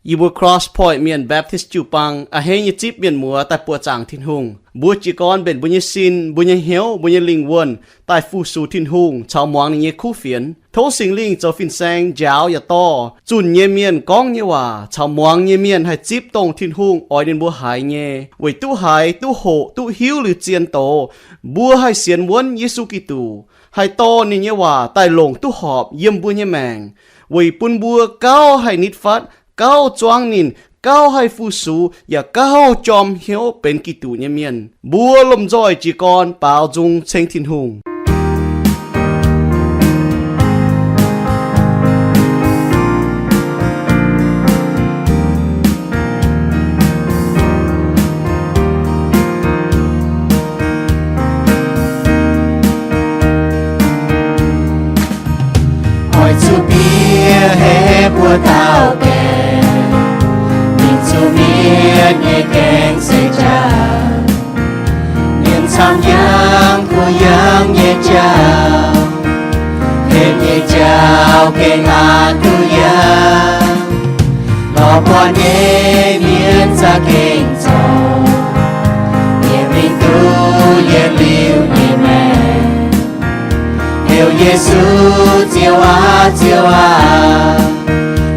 Yie mbuo Cross Point Mienh Baptist jiu-baang a'hneiv nyei zipv mienh muoz daaih buoqc zaangc Tin-Hungh. Mbuo jiez gorn mbenc mbuo nyei sin, mbuo nyei hnyouv, mbuo nyei lingh wuonh daaih fu-sux Tin-Hungh caux muangx ninh nyei kuv fienx. Tov Singx Lingh zoux fin-saeng njaaux yaac dorh zunh nyei mienh gorngv nyei waac caux muangx nyei mienh haih zipv dongh Tin-Hungh oix ninh mbuo haiz nyei, weic duqv haiz, duqv hoqc, duqv hiuv liuz zien doz, mbuo haih sienx wuonv Yesu Giduc, haih dorh ninh nyei waac daaih longc duqv horpc yiem mbuo nyei maengc, weic bun mbuo gauh haih nitv fatv, gauh zuangv ninh, gauh haih fu-sux, yaac gauh jorm hnyouv benx Giduc nyei mienh. Mbuo lomh nzoih jiez gorn baaux nzung ceng Tin-Hungh. Oix zuqc bieqc heh buo dauh gaengh, mingh zuqc mietc nyei gaengh seix jauv. Mienh camv yangh kuh yangh nyei jauv, hepc nyei jauv gengh aqc duqv yangh. Lorz buatc nyei mienh za'gengh zoux, yie mingh duqv yietc liuz nyei maengc. Heuc Yesu, Ziouv aac, Ziouv aac,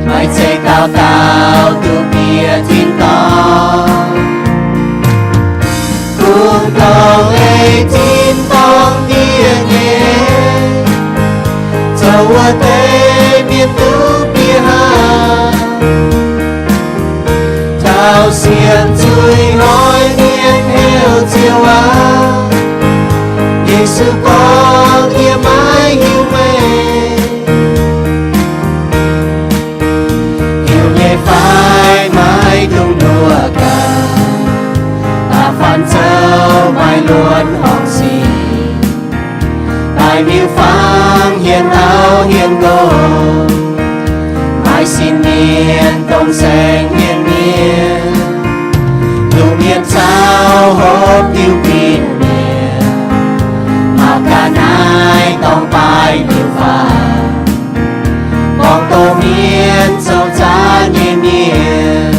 maaih zeiz dauh dauh duqv bieqc tin-dorngh. Kungx dorngh ei tin-dorngh diev nyei, zoux wuov deix mienh duqv bieqc haic. Taux sienx zuiz hnoi mienh heuc Ziouv aac, Yesu gorngv, yie maiv hiuv meih. Heuc nyei fai maiv dungx nduov gaax, da'faanh zoux maaih luonx horngc sic. Daaih miuc fangx hienx auv hienx nqox, maaih sin mienh dongh saeng-hniev mienh, lungh mienh caux hopv diuh ginv mienh, mangc gaax naaiv dorngx baaix liuz faaux, gorngv doqc mienh zoux zaanv nyei mienh,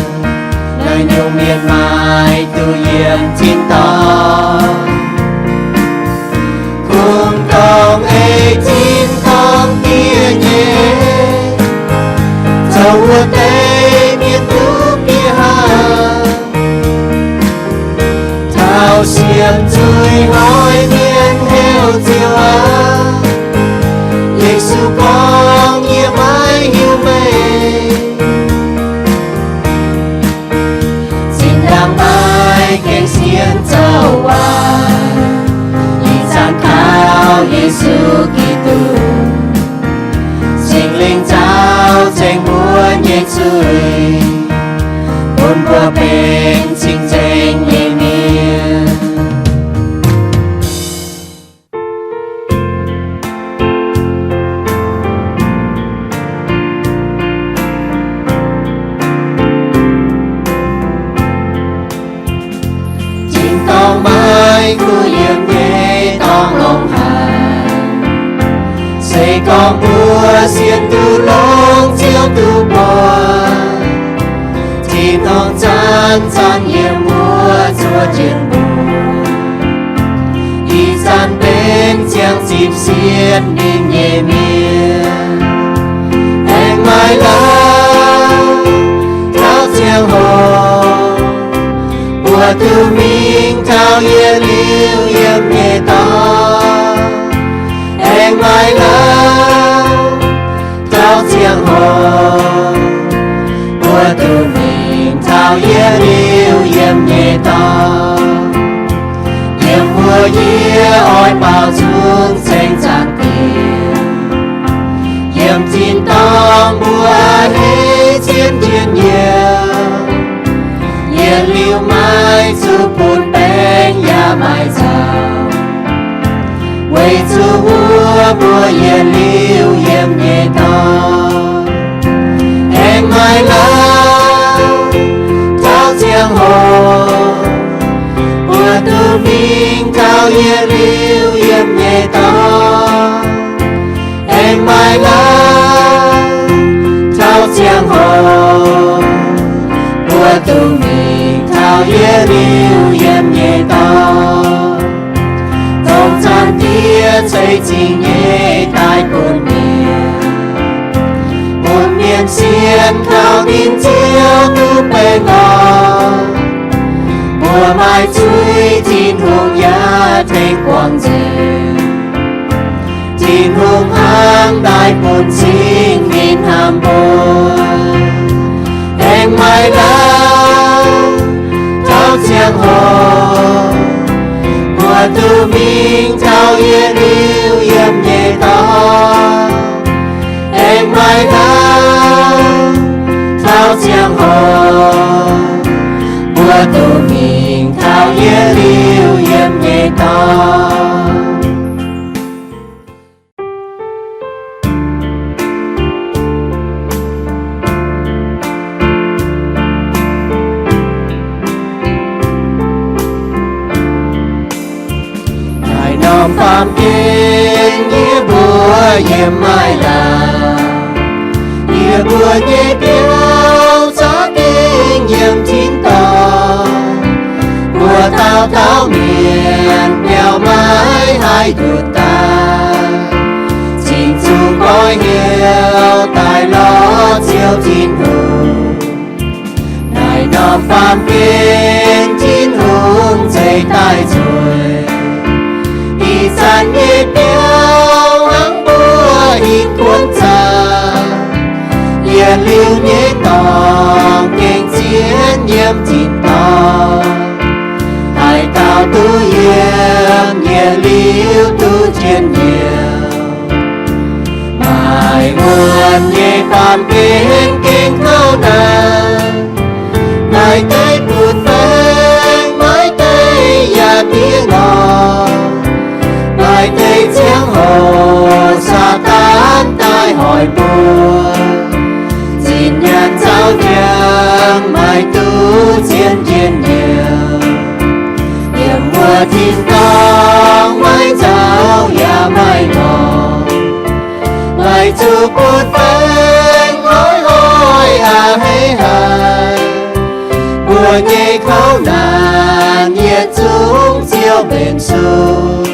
naaiv nyungc mienh maaih duqv yiem tin-dorngh. Kungx dorngh ei tin-dorngh diev nyei, zoux wuov deix mienh duqv bieqc haic. Taux sienx zuiz hnoi mienh heuc Ziouv aac, Yesu gorngv, yie maiv hiuv meih. Zinh ndaangc maiv gaengh sienx zoux waaic, ih zanc kaux Yesu Giduc, Singx Lingh nzaaux nzengc mbuo nyei zuiz, bun mbuo benx cing-nzengc nyei mienh. Tin-dorngh maiv kuh yiemc nyei dorngh longx haic. Se gorngv mbuo sienx duqv longx, Ziouv duqv buatc, tin-dorngh zanc-zanc yiem wuov zuov jienv mbuo. Ih zanc benx ziangh zipv sienx ninh nyei mienh. Aengx maaih lauh taux ziangh hoc, mbuo duqv mingh taux yietc liuz yiem nyei dorngx. Aengx maaih lauh taux ziangh hoc, mbuo duqv mingh taux yietc liuz yiem nyei dorngx. Yiem mbuo yie oix baaux nzung ceng zaangc Diex. Yiem tin-dorngh mbuo a'hneiv zien jienv yiem, yietc liuz maiv zuqc bun baeng yaac maiv nzauh. Weic zuqc wuov mbuo yietc liuz yiem nyei dorngx. Aengx maaih lauh taux ziangh hoc, mbuo duqv mingh taux yietc liuz yiem nyei dorngx. Aengx maaih lauh taux ziangh hoc, Yie liuz yiem nyei dorngx, dongh Zaangc Diex ceix zingh nyei daaih bun mienh, bun mienh sienx kaux ninh Ziouv duqv baengh orn. Mbuo maaih zuiz, Tin-Hungh yaac tengx guangc nzengc. Tin-Hungh hnangv daaih bun cing ninh hnamv mbuo. Aengx maaih lauh taux ziangh hoc, mbuo duqv mingh taux yietc liuz yiem nyei dorngx. Aengx maaih lauh taux ziangh hoc, mbuo duqv mingh taux yietc liuz yiem nyei dorngx. Naaiv norm baamh gen yie mbuo yiem maaih laangz, yie mbuo nyei biauv zorqv dingh yiem tin-dorngh. Mbuo dauh dauh mienh biauv maiv haih nduqc daaih, cingx zuqc nqoi heuc daaih lorz Ziouv Tin-Hungh. Naaiv norm baamh gen Tin-Hungh ceix daaih nzueic. Ih zanc nyei biauv hnangv mbuo hinc kuonx zaah, yietc liuz nyei dorngx gengh zien yiem tin-dorngh. Haaix dauh duqv yiem, yietc liuz duqv njien-youh. Maaih wuonh nyei baamh gen gengh kouv naanc, maaih deix butv-baengx, maaih deix yaac diev ngorc, maaih deix ziangh hoc Saadaan daaih hoic mbuo, zinh nyaanh zaux njang maaih duqv zien njien-youh. Yiem wuov tin-dorngh maiv nzauh yaac maiv ngorc, maaih zuqc butv-baengx hnoi-hnoi a'hneiv haic. Mbuo nyei kouv naanc yietc zungv Ziouv mbenc sung.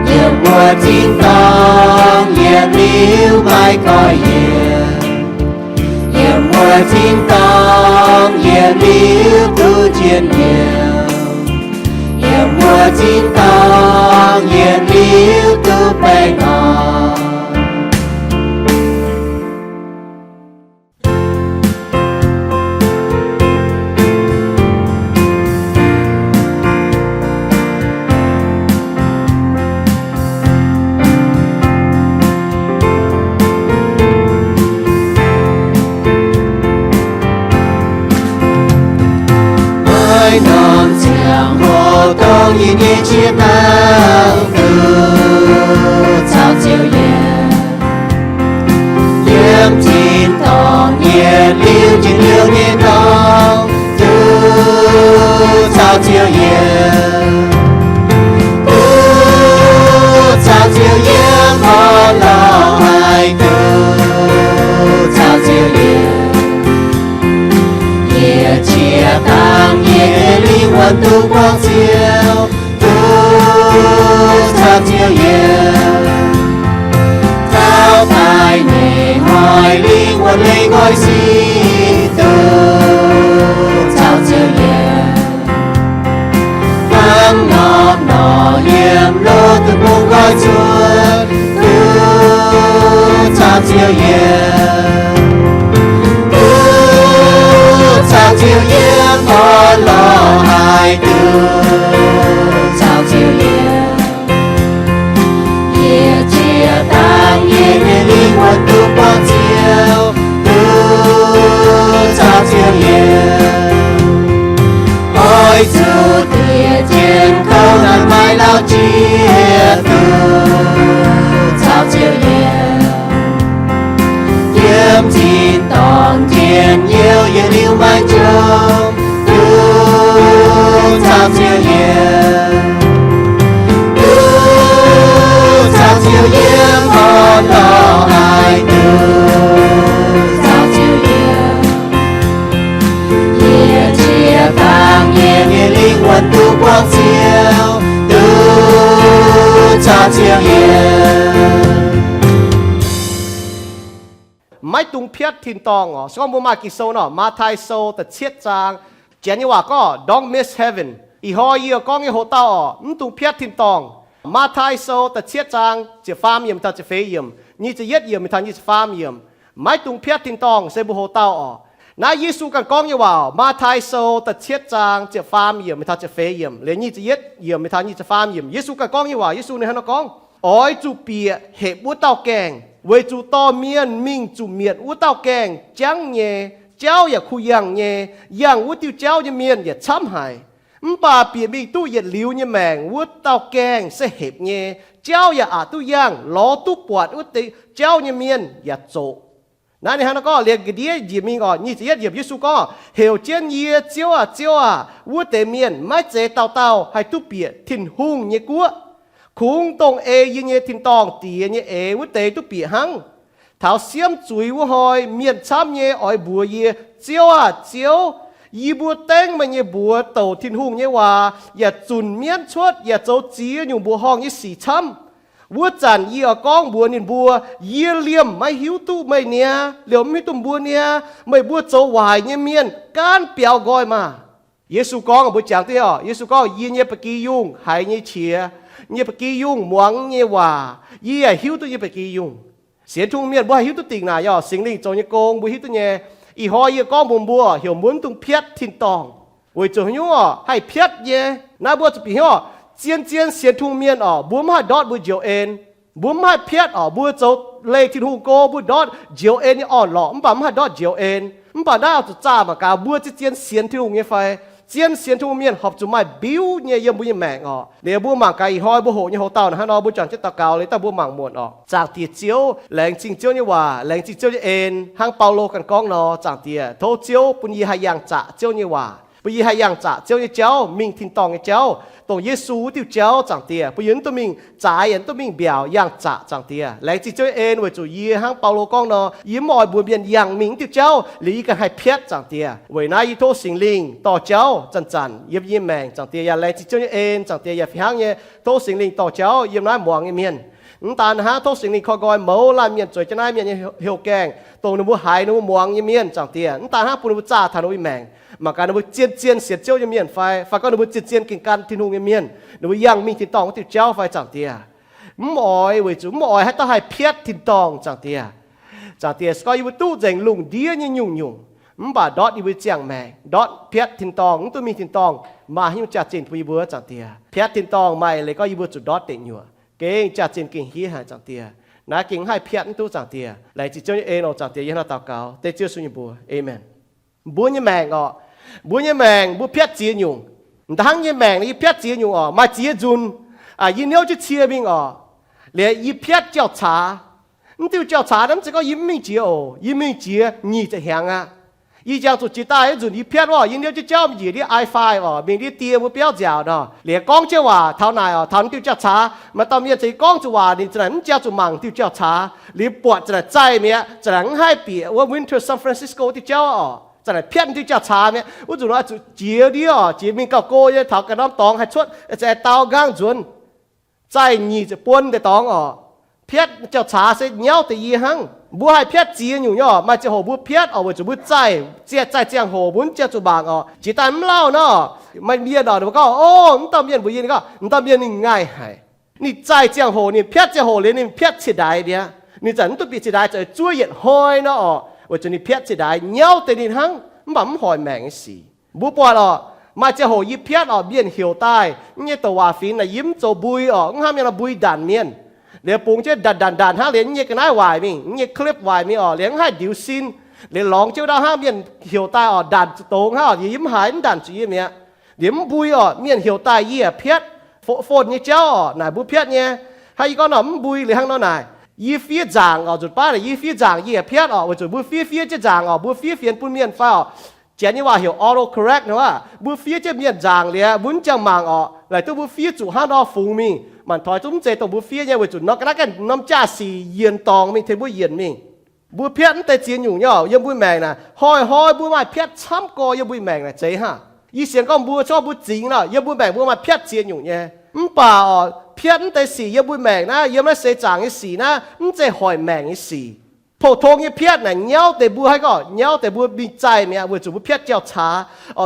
Yiem wuov tin-dorngh yietc liuz maiv goiv-yienc, yiem wuov tin-dorngh yietc liuz duqv njien-youh. Yiem wuov tin-dorngh yietc liuz duqv baengh orn. Maiv norm ziangh hoc dongh yie nyei qiex dauh duqv caux Ziouv yiem. Yiem tin-dorngh yietc liuz njien-youh nyei dorngx duqv caux Ziouv yiem. Duqv caux Ziouv yiem, orn-lorqc haih duqv caux Ziouv yiem. Yie qiex dangh yie nyei lingh wuonh duqv buangh Ziouv, duqv caux Ziouv yiem. Taux daaih nyei hnoi lingh wuonh leih nqoi sin duqv caux Ziouv yiem. Hnangv norm norqc yiem loz-deic-bung nqoi cuotv, duqv caux Ziouv yiem. Duqv caux Ziouv yiem, orn-lorqc haih duqv caux Ziouv yiem. Yie qiex dangh yie nyei lingh wuonh duqv buangh Ziouv, duqv caux Ziouv yiem. Oix zuqc diex jienv kouv naanc maaih lauh jiex duqv caux Ziouv yiem. Yiem tin-dorngh njien-youh yietc liuz maiv njongc, duqv caux Ziouv yiem. Duqv caux Ziouv yiem, orn-lorqc haih duqv caux Ziouv yiem. Yie qiex dangh Maiv dungx piatv tin-dorngh oc. Se gorngv mbuo maaih Ging-Sou nor, Matv^tai Sou da'cietv zaang, Janx nyei waac gorngv, don't miss heaven. Ih hnoi yie gorngv nyei hoc-dauh oc, mv dungx piatv tin-dorngh. Matv^tai Sou da'cietv zaang ziepc faam yiemc taux ziepc feix yiemc, nyic ziepc yietv yiemc taux nyic ziepc faam yiemc. Maiv dungx piatv tin-dorngh se mbuo hoc-dauh oc. Naaiv Yesu ganh gorngv nyei waac, Matv^tai Sou da'cietv zaang ziepc faam yiemc taux ziepc feix yiemc, liuz nyic ziepc yietv yiemc taux nyic ziepc faam yiemc. Yesu ganh gorngv nyei waac, Yesu ninh hnangv nor gorngv, oix zuqc bieqc hepc wuov dauh gaengh, weic zuqc dorh mienh mingh zuqc mietc wuov dauh gaengh jangv nyei, jauv yaac kuh yangh nyei, yangh wuov diuh jauv nyei mienh yaac camv haic. Mv baac bieqc mingh duqv yietc liuz nyei maengc wuov dauh gaengh se hepc nyei, jauv yaac aqc duqv yangh, lorz duqv buatc wuov deix jauv nyei mienh yaac zoqc. Naaiv ninh hnangv nor gorngv, liemh ga'ndiev njiec mingh oc, nyic ziepc yietv yiemc Yesu gorngv, heuc jienv yie, Ziouv aah! Ziouv aah! Wuov deix mienh maiv zeiz dauh dauh haih duqv bieqc Tin-Hungh nyei guoqv. Kungx dongh ei yie nyei tin-dorngh Diex nyei eix wuov deix duqv bieqc hnangv. Taux siemv zuiz wuov hnoi mienh camv nyei oix mbuox yie, Ziouv aah! Ziouv! Yie mbuo dengv meih nyei mbuox douc Tin-Hungh nyei waac, yaac zunc mienv cuotv, yaac zoux ziex nyungc mbuoqc horngh nyei sic camv. Wuov zanc yie oix gorngv mbuox ninh mbuo, Yie liemh maiv hiuv duqv meih niaa, liouc mv hiuv duqv mbuo niaa. Meih mbuo zoux waaic nyei mienh gaanv biaux nqoi maah! Yesu gorngv, mbuo jangx duqv oc, Yesu gorngv, Yie nyei ba'gi yungh haiz nyei qiex, nyei ba'gi yungh muangx nyei waac, yie yaac hiuv duqv nyei ba'gi yungh. Sienx Tin-Hungh mienh mbuo haih hiuv duqv dingc naaic oc, Singx Lingh zoux nyei gong mbuo hiuv duqv nyei. Ih hnoi yie gorngv mbuox mbuo, heuc mbuo mv dungx piatv tin-dorngh. Weic zuqc haaix nyungc oc, haih piatv nyei. Naaiv mbuo zuqc bieqc hnyouv oc, zien-zien sienx Tin-Hungh mienh oc, mbuo mv haih ndortv mbuo njoux en. Mbuo mv haih piatv oc, mbuo zoux leih Tin-Hungh go, mbuo ndortv njoux en nyei orn-lorqc, mv baac mv haih ndortv njoux en. Mv baac naaiv oix zuqc zaah mangc gaax mbuo zien-zien sienx Tin-Hungh nyei fai. Zien sienx Tin-Hungh mienh horpc zuqc maaih mbiuv nyei yiem mbuo nyei maengc oc. Liuz mbuo mangc gaax ih hnoi mbuo hoqc nyei hoc-dauh naaic hnangv nor, mbuo juangc jienv daux gaux liuz daaih mbuo mangc muonc oc. Zaangc Diex Ziouv, laengz zingh Ziouv nyei waac, laengz zingh Ziouv nyei en. Hnangv Baulo ganh gorngv nor, Zaangc Diex, tov Ziouv bun yie haih yangh zaqc Ziouv nyei waac, bun yie haih yangh zaqc Ziouv nyei jauv, mingh tin-dorngh nyei jauv, dongh Yesu wuov diuh jauv, Zaangc Diex, bun yie mv duqv mingh zaaix, yaac mv duqv mingh mbiaauc, yangh zaqc, Zaangc Diex. Laengz zingh Ziouv nyei en weic zuqc yie hnangv Baulo gorngv nor, yie mv oix mbuox mienh yangh mingh wuov diuh jauv, liuz yie ganh haih piatv, Zaangc Diex. Weic naaiv yie tov Singx Lingh dorh jauv zanc-zanc yiem yie nyei maengc, Zaangc Diex, yaac laengz zingh Ziouv nyei en, Zaangc Diex, yaac fih hnangv nyei, tov Singx Lingh dorh jauv yiem naaiv muangx nyei mienh. Mv daan hnangv, tov Singx Lingh koi nqoi mouz laanh mienh zueiz jienv naaiv mienh nyei heuc gaengh, dongh ninh mbuo haiz ninh mbuo muangx nyei mienh, Zaangc Diex, mv daan hnangv bun ninh mbuo zaah taux ninh mbuo nyei maengc. Mangc gaax ninh mbuo zien-zien sienx Ziouv nyei mienh fai, fai gorngv ninh mbuo zien-zien gengh gan Tin-Hungh nyei mienh, ninh mbuo yangh mingh tin-dorngh wuov diuh jauv fai, Zaangc Diex. Mv oix, weic zuqc mv oix haaix dauh haih piatv tin-dorngh, Zaangc Diex. Zaangc Diex, se gorngv yie mbuo duqv nzengc lungh ndiev nyei nyungc-nyungc, mv baac ndortv yie mbuo ziangh maengc, ndortv piatv tin-dorngh, mv duqv mingh tin-dorngh, maaih haaix nyungc jaax-zinh bun yie mbuo, Zaangc Diex. Piatv tin-dorngh maaih eix leiz gorngv yie mbuo zuqc ndortv deic nyuoqc, gengh jaax-zinh gengh hiev haic, Zaangc Diex. Naaiv gengh mv haih piatv mv duqv, Zaangc Diex. Laengz zingh Ziouv nyei en oc, Zaangc Diex. Yie hnangv naaiv daux gaux dengv Ziouv Yesu nyei mbuox. Aamen. Mbuo nyei maengc oc, mbuo nyei maengc mbuo piatv ziex nyungc. M'daaih hnangv nyei maengc yie piatv ziex nyungc oc. Maaih ziex nzunc, yie niouv jienv cie mingh oc, liuz yie piatv jauv-caax. Mv diuh jauv-caax naaiv mv zeiz gorngv yie mv mingh jiex oc. Yie mingh jiex nyic ziepc hnyangx aqv. Yie jangx zuqc jiex daaih wuov nzunc yie piatv wuov, yie niouv jienv jauv mingh njiec ndiev I five oc, mingh ndiev die mbuo biauv nziaauc nor, liuz gorngv jienv waac taux naaic oc, taux naaiv diuh jauv-caax, maaih dauh mienh cingx gorngv zuqc waac ninh za'naaic mv jangx zuqc mangc diuh jauv-caax, liuz buatc za'naaic zaih mi'aqv, za'naaic mv haih bieqc wuov Winter San Francisco diuh jauv oc, za'naaic piatv diuh jauv-caax mi'aqv. Wuov nzunc nor zuqc jiex ndiev oc, jiex mingh gauh go nyei, taux ganh norm dorngx haih cuotv za'naaic dau nqaang nzuonx. Zaih nyic ziepc buon deix dorngx oc. Piatv jauv-caax se nyauv deix yie hnangv. Mbuo haih piatv ziex nyungc nyei oc. Maaih ziangh hoc mbuo piatv oc, weic zuqc mbuo zaih, zaih ziangh hoc mbuo mv jangx zuqc mangc oc. Jiex daaih mv lauh nor, maaih mienh oc, ninh mbuo gorngv, O, mv dauh mienh mbuox yie, ninh gorngv, Mv dauh mienh ninh ngaih haic. Ninh zaih ziangh hoc, ninh piatv ziangh hoc liuz ninh piatv ciex ndaix mi'aqv. Ninh zanc mv duqv bieqc ciex ndaix, zuov yietc hnoi nor oc, weic zuqc ninh piatv ciex ndaix nyauv deix ninh hnangv, mv baac mv hoic maengc nyei sic. Mbuo buatc oc, maaih ziangh hoc yie piatv oc, mienh heuc daaih, mv nyei douc waac fingx naaic yie mv zoux mbui oc, mv hnangv mienh nor mbui ndanc mienh. Liuz bungx jienv ndanc ndanc ndanc hnangv liuz mv nyei ga'naaiv waaic mingh, mv nyei clip waaic mingh oc, liuz mv haih ndiux sin. Liuz lorngx jienv wuov dauh hnangv mienh heuc daaih oc, ndanc zuqc dongz hnangv oc, yie mv haiz, mv ndanc zuqc yie mi'aqv. Liuz mv mbui oc, mienh heuc daaih yie yaac piatv. Fo-, fon nyei jauv oc, naaic mbuo piatv nyei. Hnangv yie gorngv nor mv mbui liuz hnangv nor naaic, yie fiev nzaangc oc, nzunc baav naaic yie fiev nzaangc yie yaac piatv oc, weic zuqc mbuo fiev fiev jienv nzaangc oc, mbuo fiev fienx bun mienh fai oc. Janx nyei waac heuc autocorrect nor aqv. Mbuo fiev jienv mienh nzaangc liuz mbuo mv jangx mangc oc, laaic duqv mbuo fiev zuqc hnangv nor fungx mingh. Manc toix zungv mv zeiz dongh mbuo fiev nyei, weic zuqc nor ga'naaiv ganh norm jaax-sic yienc dorngc mingh tengx mbuo yienc mingh. Mbuo piatv mv deix ziex nyungc nyei oc, yiem mbuo maengc naaic, hnoi-hnoi mbuo maaih piatv camv gorx yiem mbuo maengc naaic, zeiz hnangv. Yie sienx gorngv mbuo, se gorngv mbuo zingx nor, yiem mbuo maengc mbuo maaih piatv ziex nyungc nyei. Mv baac oc, Piatv mv deix sic yiem mbuo maengc naaiv, yiem naaiv seix zaangc nyei sic naaiv, mv zeiz hoic maengc nyei sic. Pou-tong nyei piatv naaic nyauv deix mbuo haih gorngv, nyauv deix mbuo mingh zaih mi'aqv, weic zuqc mbuo piatv jauv caax.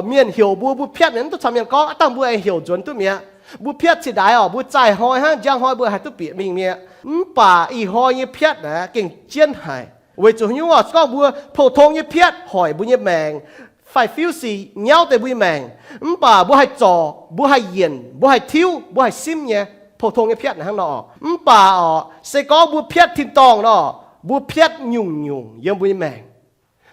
Mienh heuc mbuo, mbuo piatv naaic mv duqv caux mienh gorngv, aav dangh mbuo aengx heuc nzuonx duqv mi'aqv. Mbuo piatv cingx daaih oc, mbuo zaih hnoi hnangv, njang hnoi mbuo haih duqv bieqc mingh mi'aqv. Mv baac ih hnoi nyei piatv naaic gengh jienv haic. Weic zuqc haaix nyungc oc, se gorngv mbuo pou-tong nyei piatv hoic mbuo nyei maengc, fai fiuv sic nyauv deix mbuo nyei maengc, mv baac mbuo haih zorc, mbuo haih yienc, mbuo haih tiuv, mbuo haih simv nyei. Pou-tong nyei piatv naaic hnangv nor. Mv baac oc, se gorngv mbuo piatv tin-dorngh nor, mbuo piatv nyungc-nyungc yiem mbuo nyei maengc.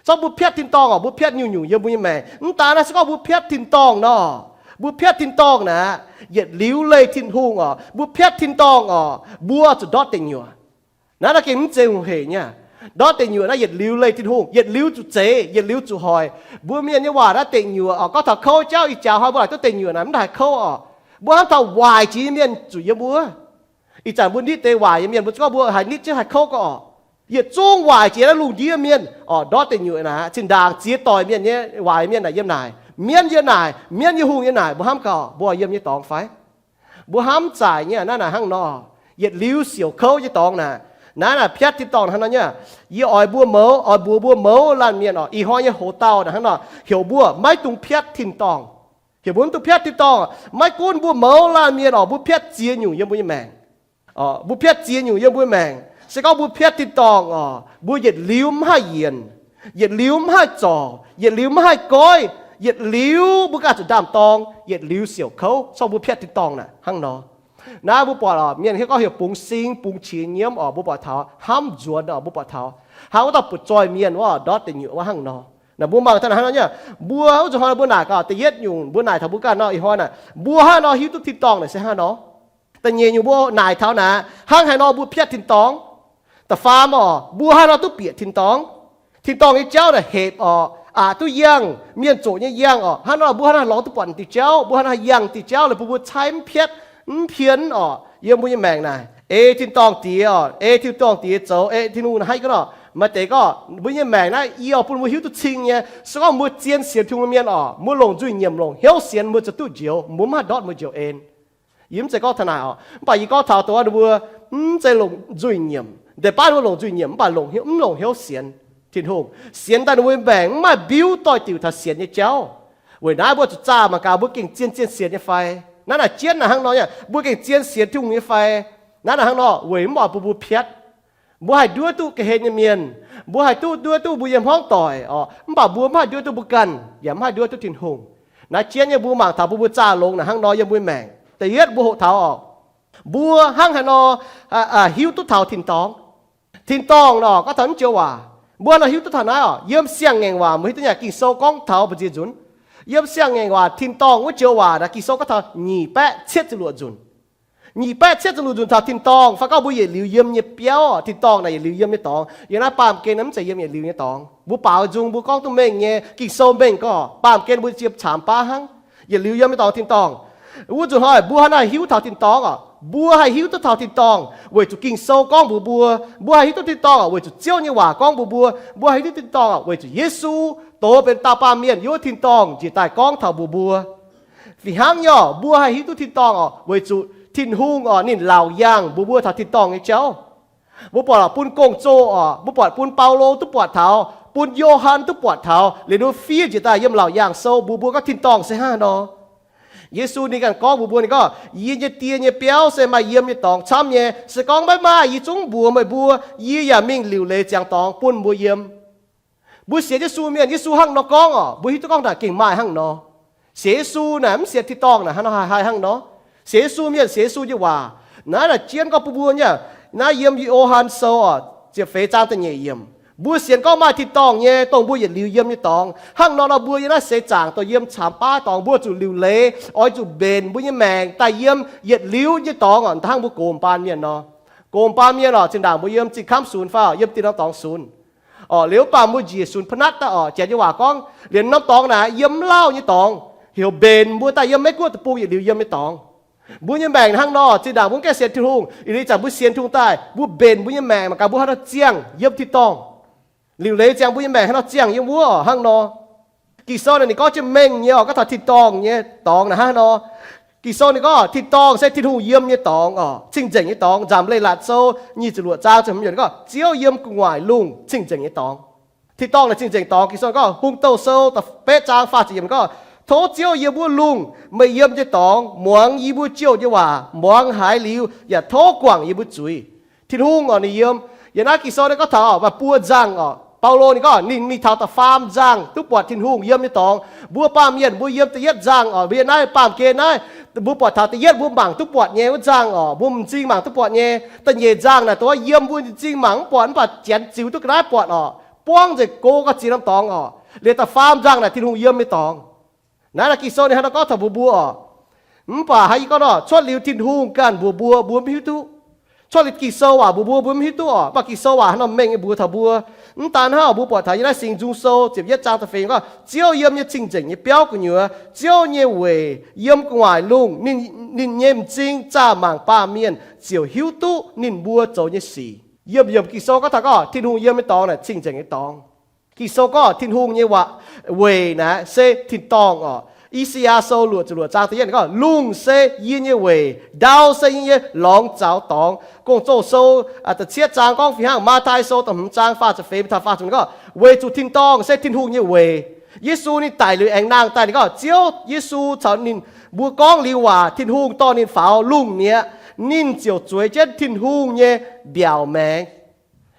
Se gorngv mbuo piatv tin-dorngh oc, mbuo piatv nyungc-nyungc yiem mbuo nyei maengc. Mv daan naaiv, se gorngv mbuo piatv tin-dorngh nor, mbuo piatv tin-dorngh naaic, yietc liuz leih Tin-Hungh oc, mbuo piatv tin-dorngh oc, mbuo zuqc ndortv deic nyuoqc. Naaiv nor gengh mv zeiz hungh heic nyei. Ndortv deic nyuoqc naaiv yietc liuz leih Tin-Hungh, yietc liuz zuqc zeiz, yietc liuz zuqc hoic. Mbuo mienh nyei waac naaiv deic nyuoqc oc, gorngv taux kouv jauv, ih jaax hnoi mbuo laaic duqv deic nyuoqc naaic mv haih kouv oc. Mbuo hnamv taux waaic jiex nyei mienh zuqc yiem wuov. Ih zanc mbuo nitv deix waaic nyei mienh, mbuo gorngv mbuo haih nitv jienv haih kouv gau oc. Yietc zungv waaic jiex naaiv lungh ndiev mienh oc, ndortv deic nyuoqc naaic, zinh ndaangc ziex doic mienh nyei waaic nyei mienh naaic yiem naaic, mienv yiem naaic, mienv nyei hungh yiem naaic, mbuo hnamv gau, mbuo yiem nyei dorngx fai? Mbuo hnamv zaaic nyei naaiv naaic hnangv nor, yietc liuz siouc kouv nyei dorngx naaic. Naaiv naaic piatv tin-dorngh hnangv nor nyei. Yie oix mbuo mouz, oix mbuox mbuo mouz laanh mienh oc, ih hnoi nyei hoz dauh naaic hnangv nor, heuc mbuo maiv dungx piatv tin-dorngh. Heuc mbuo mv dungx piatv tin-dorngh. Maiv gunv mbuo mouz laanh mienh oc, mbuo piatv ziex nyungc yiem mbuo nyei maengc. Mbuo piatv ziex nyungc yiem mbuo maengc. Se gorngv mbuo piatv tin-dorngh oc, mbuo yietc liuz mv haih yienc, yietc liuz mv haih zorc, yietc liuz mv haih goiv, yietc liuz mbuo ganh zuqc ndaam-dorng, yietc liuz siouc kouv, se gorngv mbuo piatv tin-dorngh naaic hnangv nor. Naaiv mbuo buatc oc, mienh hiuv gorngv heuc bungx sing bungx qiex nyiemv oc, mbuo buatc taux hnamv nzuonx oc, mbuo buatc taux hnangv wuov dauh butv-zoih mienh wuov ndortv deic nyuoqc wuov hnangv nor. Naaic mbuo mangc taux naaic hnangv nor nyei. Mbuo wuov zuqc hnoi mbuo naaic gaax, da'yietv nyungc mbuo naaic taux mbuo ganh nor, ih hnoi naaic mbuo hnangv nor hiuv duqv tin-dorngh naaic se hnangv nor. Da'nyeic nyungc mbuo naaic taux naaic hnangv haaix nor mbuo piatv tin-dorngh. Da'faam oc, mbuo hnangv haaix nor duqv bieqc tin-dorngh. Tin-dorngh nyei jauv naaic hepc oc, aqc duqv yangh, mienh zoqc nyei yangh oc, hnangv nor mbuo hnangv haaix nor lorz duqv buatc diuh jauv, mbuo hnangv haaix nor yangh diuh jauv, lorqc bun mbuo caaiv mv piatv, mv pien oc, yiem mbuo nyei maengc naaic. Ei tin-dorngh Diex oc, ei tin-dorngh Diex zoux, ei Tin-Hungh naaic haiv ga'naaiv oc. Maaih deix gorngv mbuo nyei maengc naaiv yie oix bun mbuo hiuv duqv cing nyei. Se gorngv mbuo zien sienx Tin-Hungh mienh oc, mbuo longc nzuih nyiemc longc hnyouv sienx mbuo zuqc duqv njoux, mbuo mv haih ndortv mbuo njoux en. Yie mv zeiz gorngv taux naaic oc, mv baac yie gorngv taux dongh wuov ninh mbuo mv zeiz longc nzuih nyiemc. Deix baav ninh mbuo longc nzuih nyiemc mv baac longc hnyouv, mv longc hnyouv sienx Tin-Hungh. Sienx daaih ninh mbuo maengc mv maaih mbiuv doix-diuc taux sienx nyei jauv. Weic naaiv mbuo zuqc zaah mangc gaax mbuo gengh zien-zien sienx nyei fai. Naaiv naaic jienv naaic hnangv nor nyei, mbuo gengh zien sienx Tin-Hungh nyei fai. Naaiv naaic hnangv nor weic mv oix bun mbuo piatv. Mbuo haih nduov duqv ga'hlen nyei mienh, mbuo haih duqv nduov duqv mbuo nyei hmuangv doic oc, mv baac mbuo mv haih nduov duqv mbuo ganh, yaac mv haih nduov duqv Tin-Hungh. Naaiv jienv nyei mbuo mangc taux bun mbuo zaah longx naaic hnangv nor yiem mbuo maengc. Da'yietv mbuo hoqc taux oc, mbuo hnangv haaix nor hiuv duqv taux tin-dorngh. Tin-dorngh nor gorngv taux naaiv joux waac, mbuo hnangv nor hiuv duqv taux naaiv oc. Yiem Siang-Ngaengc Waac mbuo hiuv duqv nyei, Ging-Sou gorngv taux mbu'ziex nzunc. Yiem Siang-Ngaengc Waac tin-dorngh wuov joux waac naaic Ging-Sou gorngv taux nyic baeqv cietv ziepc luoqc nzunc. Nyic baeqv cietv ziepc luoqc nzunc taux tin-dorngh, fai gorngv mbuo yietc liuz yiem nyei biauv, tin-dorngh naaic yietc liuz yiem nyei dorngx. Yiem naaiv baamh gen mv zeiz yiem yietc liuz nyei dorngx. Mbuo baaux nzung mbuo gorngv duqv mengh nyei, Ging-Sou mengh gorngv baamh gen mbuo yiem caamx baav hnangv, yietc liuz yiem nyei dorngx tin-dorngh. Wuov nzunc hnoi mbuo hnangv naaic hiuv taux tin-dorngh oc. Mbuo haih hiuv duqv taux tin-dorngh weic zuqc Ging-Sou gorngv mbuox mbuo. Mbuo haih hiuv duqv tin-dorngh oc weic zuqc Ziouv nyei waac gorngv mbuox mbuo. Mbuo haih hiuv duqv tin-dorngh oc weic zuqc Yesu doz benx dauh baamh mienh yiem wuov tin-dorngh njiec daaih gorngv taux mbuox mbuo. Fih hnangv nyei oc, mbuo haih hiuv duqv tin-dorngh oc weic zuqc Tin-Hungh oc ninh laauc yaangh mbuox mbuo taux tin-dorngh nyei jauv. Mbuo buatc bun gong-zoh oc, mbuo buatc bun Baulo duqv buatc taux, bun Yo^han duqv buatc taux, liuz ninh fiev njiec daaih yiem Laauc Yaangh Sou mbuox mbuo gorngv tin-dorngh se hnangv haaix nor. Yesu ninh ganh gorngv mbuox mbuo, ninh gorngv, Yie nyei Die nyei biauv se maaih yiem nyei dorngx camv nyei. Se gorngv maiv maaih, yie zungv mbuox meih mbuo, yie yaac mingh liuc leiz ziangx dorngx bun mbuo yiem. Mbuo sienx Yesu mienh, Yesu hnangv nor gorngv oc, mbuo hiuv duqv gorngv naaic gengh maaih hnangv nor. Sienx Yesu naaic mv sienx tin-dorngh naaic hnangv nor haih hnangv nor. Sienx Yesu mienh sienx Yesu nyei waac. Naaiv naaic jienv gorngv bun mbuo nyei, naaiv yiem Yo^han Sou oc, ziepc feix zaang da'nyeic yiemc. Mbuo sienx gorngv maaih tin-dorngh nyei, dongh mbuo yietc liuz yiem nyei dorngx. Hnangv nor nor mbuo yiem naaiv seix zaangc dongh yiem caamx baav dorngx mbuo zuqc liuc leiz, oix zuqc mbenc mbuo nyei maengc daaih yiem yietc liuz nyei dorngx oc, hnangv mbuo gox baan mienh nor. Gox baan mienh oc, zinh ndaangc mbuo yiem zinh kamv sunx fai oc, yiem dinh norm dorngx sunx. Oc, liuz mv baac mbuo njiec sunx pa'natv daaih oc, janx nyei waac gorngv, liemh norm dorngx naaic yiem mv lauh nyei dorngx, heuc mbenc mbuo daaih yiem Meiv Guoqv deic-bung yietc liuz yiem nyei dorngx. Mbuo nyei maengc hnangv nor, zinh ndaangc mbuo mv gaengh sienx Tin-Hungh, ih zanc mbuo sienx Tin-Hungh daaih, mbuo mbenc mbuo nyei maengc mangc gaax mbuo hnangv nor ziangh yiem tin-dorngh. Liuc leiz ziangx mbuo nyei maengc hnangv nor ziangh yiem wuov oc, hnangv nor. Ging-Sou naaic ninh gorngv jienv mengh nyei oc, gorngv taux tin-dorngh nyei dorngx naaic hnangv nor. Ging-Sou ninh gorngv tin-dorngh se Tin-Hungh yiem nyei dorngx oc, cing-nzengc nyei dorngx. Nzamc Leiz-Latc Sou nyic ziepc luoqc zaang ziepc hmz yiemc ninh gorngv Ziouv yiem gu'nguaaic lungh cing-nzengc nyei dorngx. Tin-dorngh naaic cing-nzengc dorngx. Ging-Sou ninh gorngv, Hungh Douh Sou da'betv zaang faah ziepc yiemc ninh gorngv, Tov Ziouv yiem wuov lungh, meih yiem nyei dorngx, muangx yie mbuo jouh nyei waac, muangx haiz liuz yaac tov guangc yie mbuo zuiz. Tin-Hungh oc ninh yiem. Yiem naaiv Ging-Sou ninh gorngv taux maaih buo nzangh oc. Baulo ninh gorngv ninh mingh taux da'faam nzangh duqv buatc Tin-Hungh yiem nyei dorngx. Mbuo baamh mienh mbuo yiem da'yietv nzangh oc, mbuo yiem naaiv baamh gen naaiv, mbuo buatc taux da'yietv mbuo mangc duqv buatc nyei wuov nzangh oc, mbuo m'zing mangc duqv buatc nyei. Da'nyeic nzangh naaic dongh wuov yiem mbuo m'zing mangc mv buatc mv baac janx ziux duqv ga'naaiv buatc oc, buangv nzengc go gauh ziex norm dorngx oc. Liuz da'faam nzangh naaic Tin-Hungh yiem nyei dorngx. Naaiv naaic Ging-Sou ninh hnangv nor gorngv taux mbuox mbuo oc. Mv baac haaix nyungc gorngv nor, cuotv liuz Tin-Hungh ganh mbuox mbuo, mbuo mv hiuv duqv. Cuotv liuz Ging-Sou waac mbuox mbuo, mbuo mv hiuv duqv oc. Mv baac Ging-Sou waac hnangv nor mengh nyei mbuox taux mbuo. Mv daan hnangv, mbuo buatc taux yiem naaiv Singx Nzung Sou ziepc yietv zaang da'feix gorngv, Ziouv yiem nyei cing-nzengc nyei biauv gu'nyuoz, Ziouv nyei weic lungh, ninh nyei m'zing zaah mangc baamh mienh ziouc hiuv duqv ninh mbuo zoux nyei sic. Yiemh yiemc Ging-Sou gorngv taux gorngv Tin-Hungh yiem nyei dorngx naaic cing-nzengc nyei dorngx. Ging-Sou gorngv Tin-Hungh nyei waac, weic naaic se tin-dorngh oc. I^saa^yaa Sou luoqc ziepc luoqc zaang da'yietv gorngv, Lungh se yie nyei weic, ndau se yie nyei lorngx zaux dorngx. Gong-Zoh Sou da'cietv zaang gorngv fih hnangv. Matv^tai Sou da'hmz zaang faah ziepc feix taux faah ziepc gorngv, Weic zuqc tin-dorngh se Tin-Hungh nyei weic. Yesu ninh daic liuz aengx nangh daaih, ninh gorngv Ziouv Yesu caux ninh mbuo gorngv liuz waac, Tin-Hungh dorh ninh faaux lungh mi'aqv. Ninh ziouc zueiz jienv Tin-Hungh nyei mbiaauc maengx.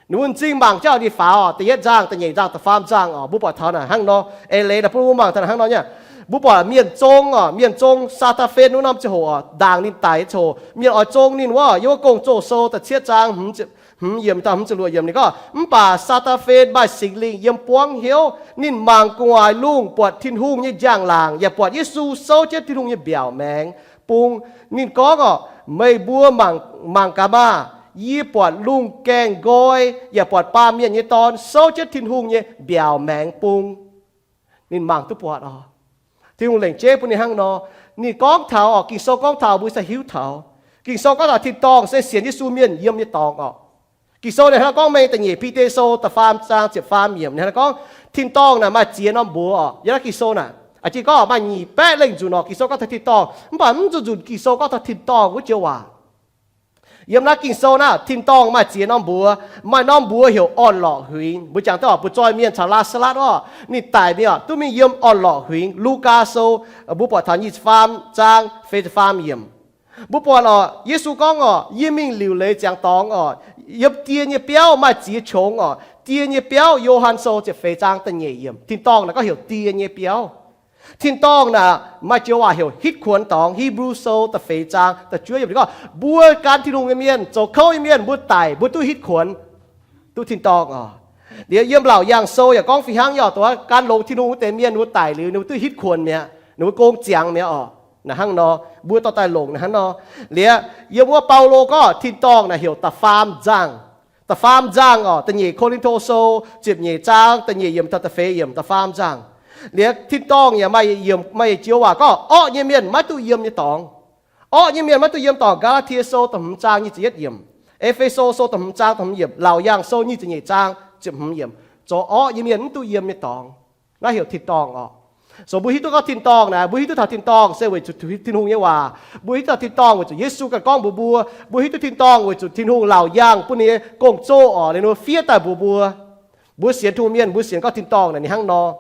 Ninh mbuo m'zing mangc jienv ninh faaux oc, da'yietv nzangh, da'nyeic nzangh, da'faam nzangh oc. Mbuo buatc taux naaic hnangv nor, eix leiz naaic bun mbuo mangc taux naaic hnangv nor nyei. Mbuo buatc mienh zong oc, mienh zong Saa^taa^fen wuov norm ziangh hoc oc, ndaangc ninh daic ziangh hoc, mienh oix zong ninh wuov, yiem wuov Gong-Zoh Sou da'cietv zaang hmz yiemc daaih hmz ziepc luoqc yiemc ninh gorngv, Mv baac Saa^taa^fen maaih Singx Lingh yiem buangv hnyouv. Ninh mangc gu'nguaaic lungh buatc Tin-Hungh nyei njang-laangc yaac buatc Yesu souv jienv Tin-Hungh nyei mbiaauc maengx bung. Ninh gorngv oc, Meih mbuo mangc gaax maah! Yie buatc lungh gaengh nqoi yaac buatc Baamh Mienh nyei Dorn souv jienv Tin-Hungh nyei mbiaauc maengx bung. Ninh mangc duqv buatc oc. Tin-Hungh lengc jeiv bun ninh hnangv nor. Ninh gorngv taux oc, Ging-Sou gorngv taux mbuo se hiuv taux. Ging-Sou gorngv taux tin-dorngh se sienx Yesu mienh yiem nyei dorngx oc. Ging-Sou ninh hnangv nor gorngv mengh da'nyeic Bide Sou da'faam zaang ziepc faam yiemc ninh hnangv nor gorngv, tin-dorngh naaic maaih ziex norm mbuox oc. Yiem naaiv Ging-Sou naaic, a'jing gorngv maaih nyic baeqv lengh nzunc oc, Ging-Sou gorngv taux tin-dorngh, mv baac mv nzunc nzunc Ging-Sou gorngv taux tin-dorngh wuov joux waac. Yiem naaiv Ging-Sou naaiv, tin-dorngh maaih ziex norm mbuox. Maaih norm mbuox heuc orn-lorqc huingx. Mbuo jangx duqv oc, mbuo zoih mienh caux Laa^saa^latv oc, ninh daic mingh oc, duqv mingh yiem orn-lorqc huingx. Lugaa Sou, mbuo buatc taux nyic ziepc faam zaang feix ziepc faam yiemc. Mbuo buatc oc, Yesu gorngv oc, Yie mingh liuc leiz ziangx dorngx oc, yiem die nyei biauv maaih ziex qongx oc. Die nyei biauv, Yo^han Sou ziepc feix zaang da'nyeic yiemc, tin-dorngh naaic gorngv heuc die nyei biauv. Tin-dorngh naaic maaih joux waac heuc hitv kuonx dorngx. Hipv^lu Sou da'feix zaang da'juov yiemc ninh gorngv, mbuo gan Tin-Hungh nyei mienh, zoux kouv nyei mienh, mbuo daic, mbuo duqv hitv kuonx, duqv tin-dorngh oc. Liuz yiem Laauc Yaangh Sou yaac gorngv fih hnangv nyei oc, dongh wuov gan longx Tin-Hungh wuov deix mienh, ninh mbuo daic liuz ninh mbuo duqv hitv kuonx mi'aqv, ninh mbuo gong ziangx mi'aqv oc. Naaic hnangv nor, mbuo dorh daaih longc naaic hnangv nor. Liuz yiem wuov Baulo gorngv tin-dorngh naaic heuc da'faam nzangh. Da'faam nzangh oc, da'nyeic Ko^lin^to Sou ziepc nyeic zaang da'nyeic yiemc taux da'feix yiemc, da'faam nzangh. Liuz tin-dorngh yaac maaih yiemc, maaih yiemc joux waac gorngv orqv nyei mienh maiv duqv yiem nyei dorngx. Orqv nyei mienh maiv duqv yiem dorngx. Gaa^laa^tie Sou da'hmz zaang nyic ziepc yietv yiemc, E^fe^so Sou da'hmz zaang da'hmz yiemc, Laauc Yaangh Sou nyic ziepc nyeic zaang ziepc hmz yiemc, zoux orqv nyei mienh mv duqv yiem nyei dorngx. Naaiv heuc tin-dorngh oc. So mbuo hiuv duqv gorngv tin-dorngh naaic, mbuo hiuv duqv taux tin-dorngh se weic zuqc Tin-Hungh nyei waac. Mbuo hiuv duqv taux tin-dorngh weic zuqc Yesu ganh gorngv mbuox mbuo. Mbuo hiuv duqv tin-dorngh weic zuqc Tin-Hungh Laauc Yaangh bun ninh nyei gong-zoh oc, ninh mbuo fiev daaih mbuox mbuo. Mbuo sienx Tin-Hungh mienh, mbuo sienx gorngv tin-dorngh naaic ninh hnangv nor.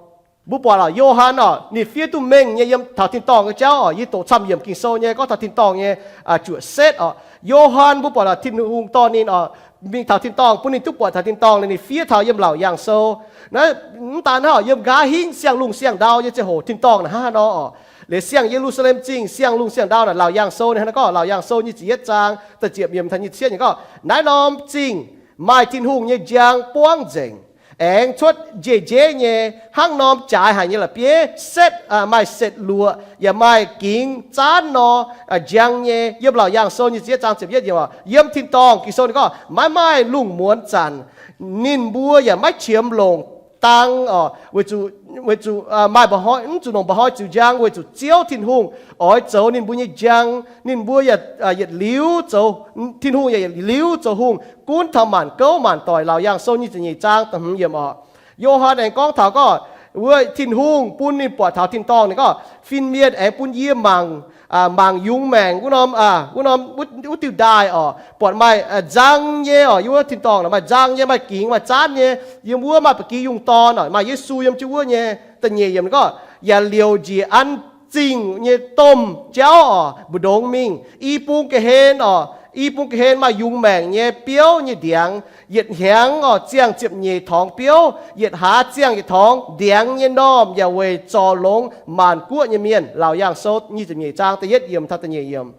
Mbuo buatc oc, Yo^han oc, ninh fiev duqv mengh nyei yiem taux tin-dorngh nyei jauv oc. Yie doqc camv yiemc Ging-Sou nyei gorngv taux tin-dorngh nyei zuoqc setv oc. Yo^han mbuo buatc oc, Tin-Hungh dorh ninh oc, mingh taux tin-dorngh, bun ninh duqv buatc taux tin-dorngh, ninh fiev taux yiem Laauc Yaangh Sou. Naaiv mv daan hnangv oc, yiem nqa'haav hingv siang-lungh siang-ndau nyei ziangh hoc tin-dorngh naaic hnangv haaix nor oc. Liuz siang Ye^lu^saa^lem Zingh siang-lungh siang-ndau naaic, Laauc Yaangh Sou ninh hnangv nor gorngv, Laauc Yaangh Sou nyic ziepc yietv zaang da'ziepc yiemc taux nyic ziepc yietv yiemc gorngv, Naaiv norm zingh maaih Tin-Hungh nyei njang buangv nzengc, aengx cuotv njeiv-njeiv nyei hnangv norm jaaix haic nyei la'bieiv setv, maaih setv luoqc yaac maaih gingx zaanv nor njang nyei. Yiem Laauc Yaangh Sou nyic ziepc yietv zaang ziepc yietv yiemc oc, yiem tin-dorngh Ging-Sou ninh gorngv maiv maaih lungh muonz zanc, ninh mbuo yaac maiv qiemx longc dang oc, weic zuqc, weic zuqc maaih mba'hnoi, mv zuqc longc mba'hnoi ziux njang, weic zuqc Ziouv Tin-Hungh oix zoux ninh mbuo nyei njang. Ninh mbuo yaac yietc liuz zoux, Tin-Hungh yaac yietc liuz zoux hungh gunv taux maanc gouv maanc doic. Laauc Yaangh Sou nyic ziepc nyeic zaang da'hmz yiemc oc. Yo^han aengx gorngv taux gorngv Wuov Tin-Hungh bun ninh buatc taux tin-dorngh ninh gorngv, fin-mienh aengx bun yie mangc, mangc yungz maengc wuov norm, wuov norm, wuov diuh ndaaih oc, buatc maaih nzang nyei oc, yiem wuov tin-dorngh naaic maaih nzang nyei, maaih gingx, maaih zaanv nyei, yiem wuov maaih ba'gi yungh dorn oc, maaih Yesu yiem jienv wuov nyei. Da'nyeic yiemc gorngv, yaac liouc njiec an zingh nyei domh jauv oc, mbu'ndongx mingh i bung ga'hlen oc, i bung ga'hlen maaih yungz maengc nyei biouv nyei ndiangx, yietc hnyangx oc ziangh ziepc nyeic torngx biouv, yietc hlaax ziangh yietc torngx ndiangx nyei normh yaac weic zorc longx maanc guoqv nyei mienh. Laauc Yaangh Sou nyic ziepc nyeic zaang da'yietv yiemc taux da'nyeic yiemc.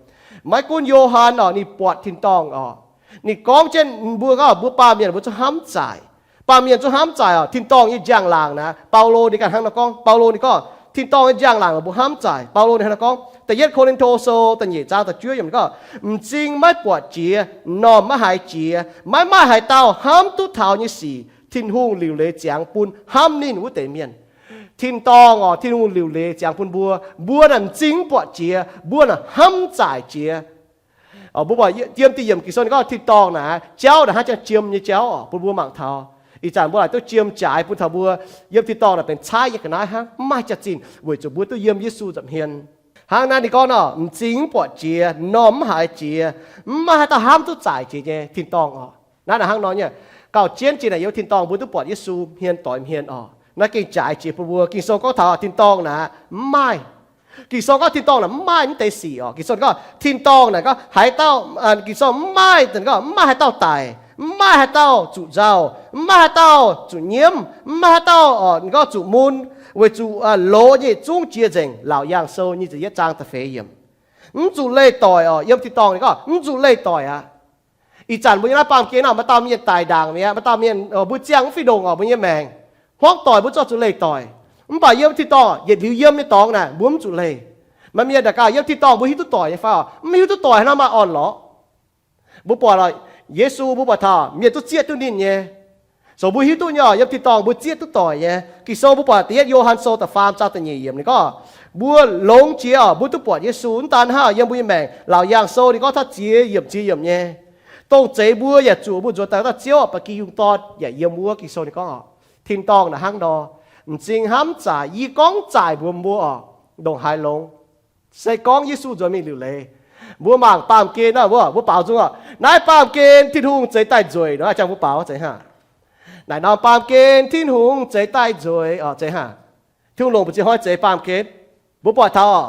Maiv gunv Yo^han oc, ninh buatc tin-dorngh oc, ninh gorngv jienv mbuo gorngv mbuo baamh mienh mbuo zungv hnamv zaaic. Baamh mienh zungv hnamv zaaic oc. Tin-dorngh nyei njang-laangc naaic, Baulo ninh ganh hnangv nor gorngv. Baulo ninh gorngv tin-dorngh nyei njang-laangc mbuo hnamv zaaic. Baulo ninh hnangv nor gorngv, Da'yietv Ko^lin^to Sou da'nyeic zaang da'juov yiemc gorngv, m'zing maiv buatc jiex, m'normh maiv haiz jiex, maiv maaih haaix dauh hnamv duqv taux nyei sic Tin-Hungh liuc leiz ziangx bun hnamv ninh wuov deix mienh. Tin-dorngh oc, Tin-Hungh liuc leiz ziangx bun mbuo. Mbuo naaic m'zing mv buatc jiex, mbuo naaic hnamv zaaic jiex. Mbuo buatc yiem diuh yiemc Ging-Sou ninh gorngv tin-dorngh naaic, jauv naaic hnangv jiem nyei jauv oc, bun mbuo mangc taux. Ih zanc mbuo laaic duqv jiem jaaix bun taux mbuo. Yiem tin-dorngh naaic benx caaiv nyei ga'naaiv hnangv, mv maaih jaax-zinh weic zuqc mbuo duqv yiem Yesu nza'hmien. Hnangv naaiv ninh gorngv nor, m'zing mv buatc jiex, m'normh mv haiz jiex, mv maaih haaix dauh hnamv duqv zaaic jiex nyei tin-dorngh oc. Naaiv naaic hnangv nor nyei. Gauh jienv jiex naaic yiem tin-dorngh mbuo duqv buatc Yesu hmien doix hmien oc. Naaiv gengh jaaix jiex bun mbuo. Ging-Sou gorngv taux tin-dorngh naaic mv maaih. Ging-Sou gorngv tin-dorngh naaic mv maaih mv deix sic oc. Ging-Sou gorngv tin-dorngh naaic gorngv haaix dauh, Ging-Sou mv maaih, gorngv mv maaih haaix dauh daic, mv maaih haaix dauh zuqc nzauh, mv maaih haaix dauh zuqc nyiemv, mv maaih haaix dauh oc gorngv zuqc mun, weic zuqc loz nyei zungv jiex nzengc. Laauc Yaangh Sou nyic ziepc yietv zaang da'feix yiemc. Mv zuqc leih doic oc. Yiem tin-dorngh ninh gorngv mv zuqc leih doic aqv. Ih zanc mbuo nyei naaiv baamh gen naaic, maaih dauh mienh daic ndaangc mi'aqv, maaih dauh mienh mbuo ziangh mv fih ndongc oc, mbuo nyei maengc huangv doic, mbuo zorqv zuqc leih doic. Mv baac yiem tin-dorngh, yietc liuz yiem nyei dorngx naaic mbuo mv zuqc leih. Maaih mienh daaih gaax, yiem tin-dorngh mbuo hiuv duqv doic nyei fai oc? Mv hiuv duqv doic haaix nor maaih orn-lorqc. Mbuo buatc oc, Yesu mbuo buatc taux mienh duqv zieqv duqv ninh nyei. Zoux mbuo hiuv duqv nyei oc, yiem tin-dorngh mbuo zieqv duqv doic nyei. Ging-Sou mbuo buatc da'yietv Yo^han Sou da'faam zaang da'nyeic yiemc ninh gorngv, mbuo longx jiex oc, mbuo duqv buatc Yesu. Mv daan hnangv, yiem mbuo nyei maengc, Laauc Yaangh Sou ninh gorngv taux ziex yiemc ziex yiemc nyei, dongh zeix mbuo yaac zuqc mbuo nzuonx daaih dauh Ziouv ba'gi yungh dorn yaac yiem wuov. Ging-Sou ninh gorngv oc, tin-dorngh naaic hnangv nor, m'zing hnamv zaaic. Yie gorngv zaaic mbuox mbuo oc, ndongc haaix longx, se gorngv Yesu nzuonx mingh liuc leiz, mbuo mangc baamh gen naaic, mbuo, mbuo baaux nzung oc, naaiv baamh gen Tin-Hungh zeix daaih nzueic nor, jangx mbuo baaux zeiz hnangv. Naaic norm baamh gen Tin-Hungh zeix daaih nzueic oc, zeiz hnangv. Tin-Hungh longc mbu'ziex hnoi zeix baamh gen. Mbuo buatc taux oc,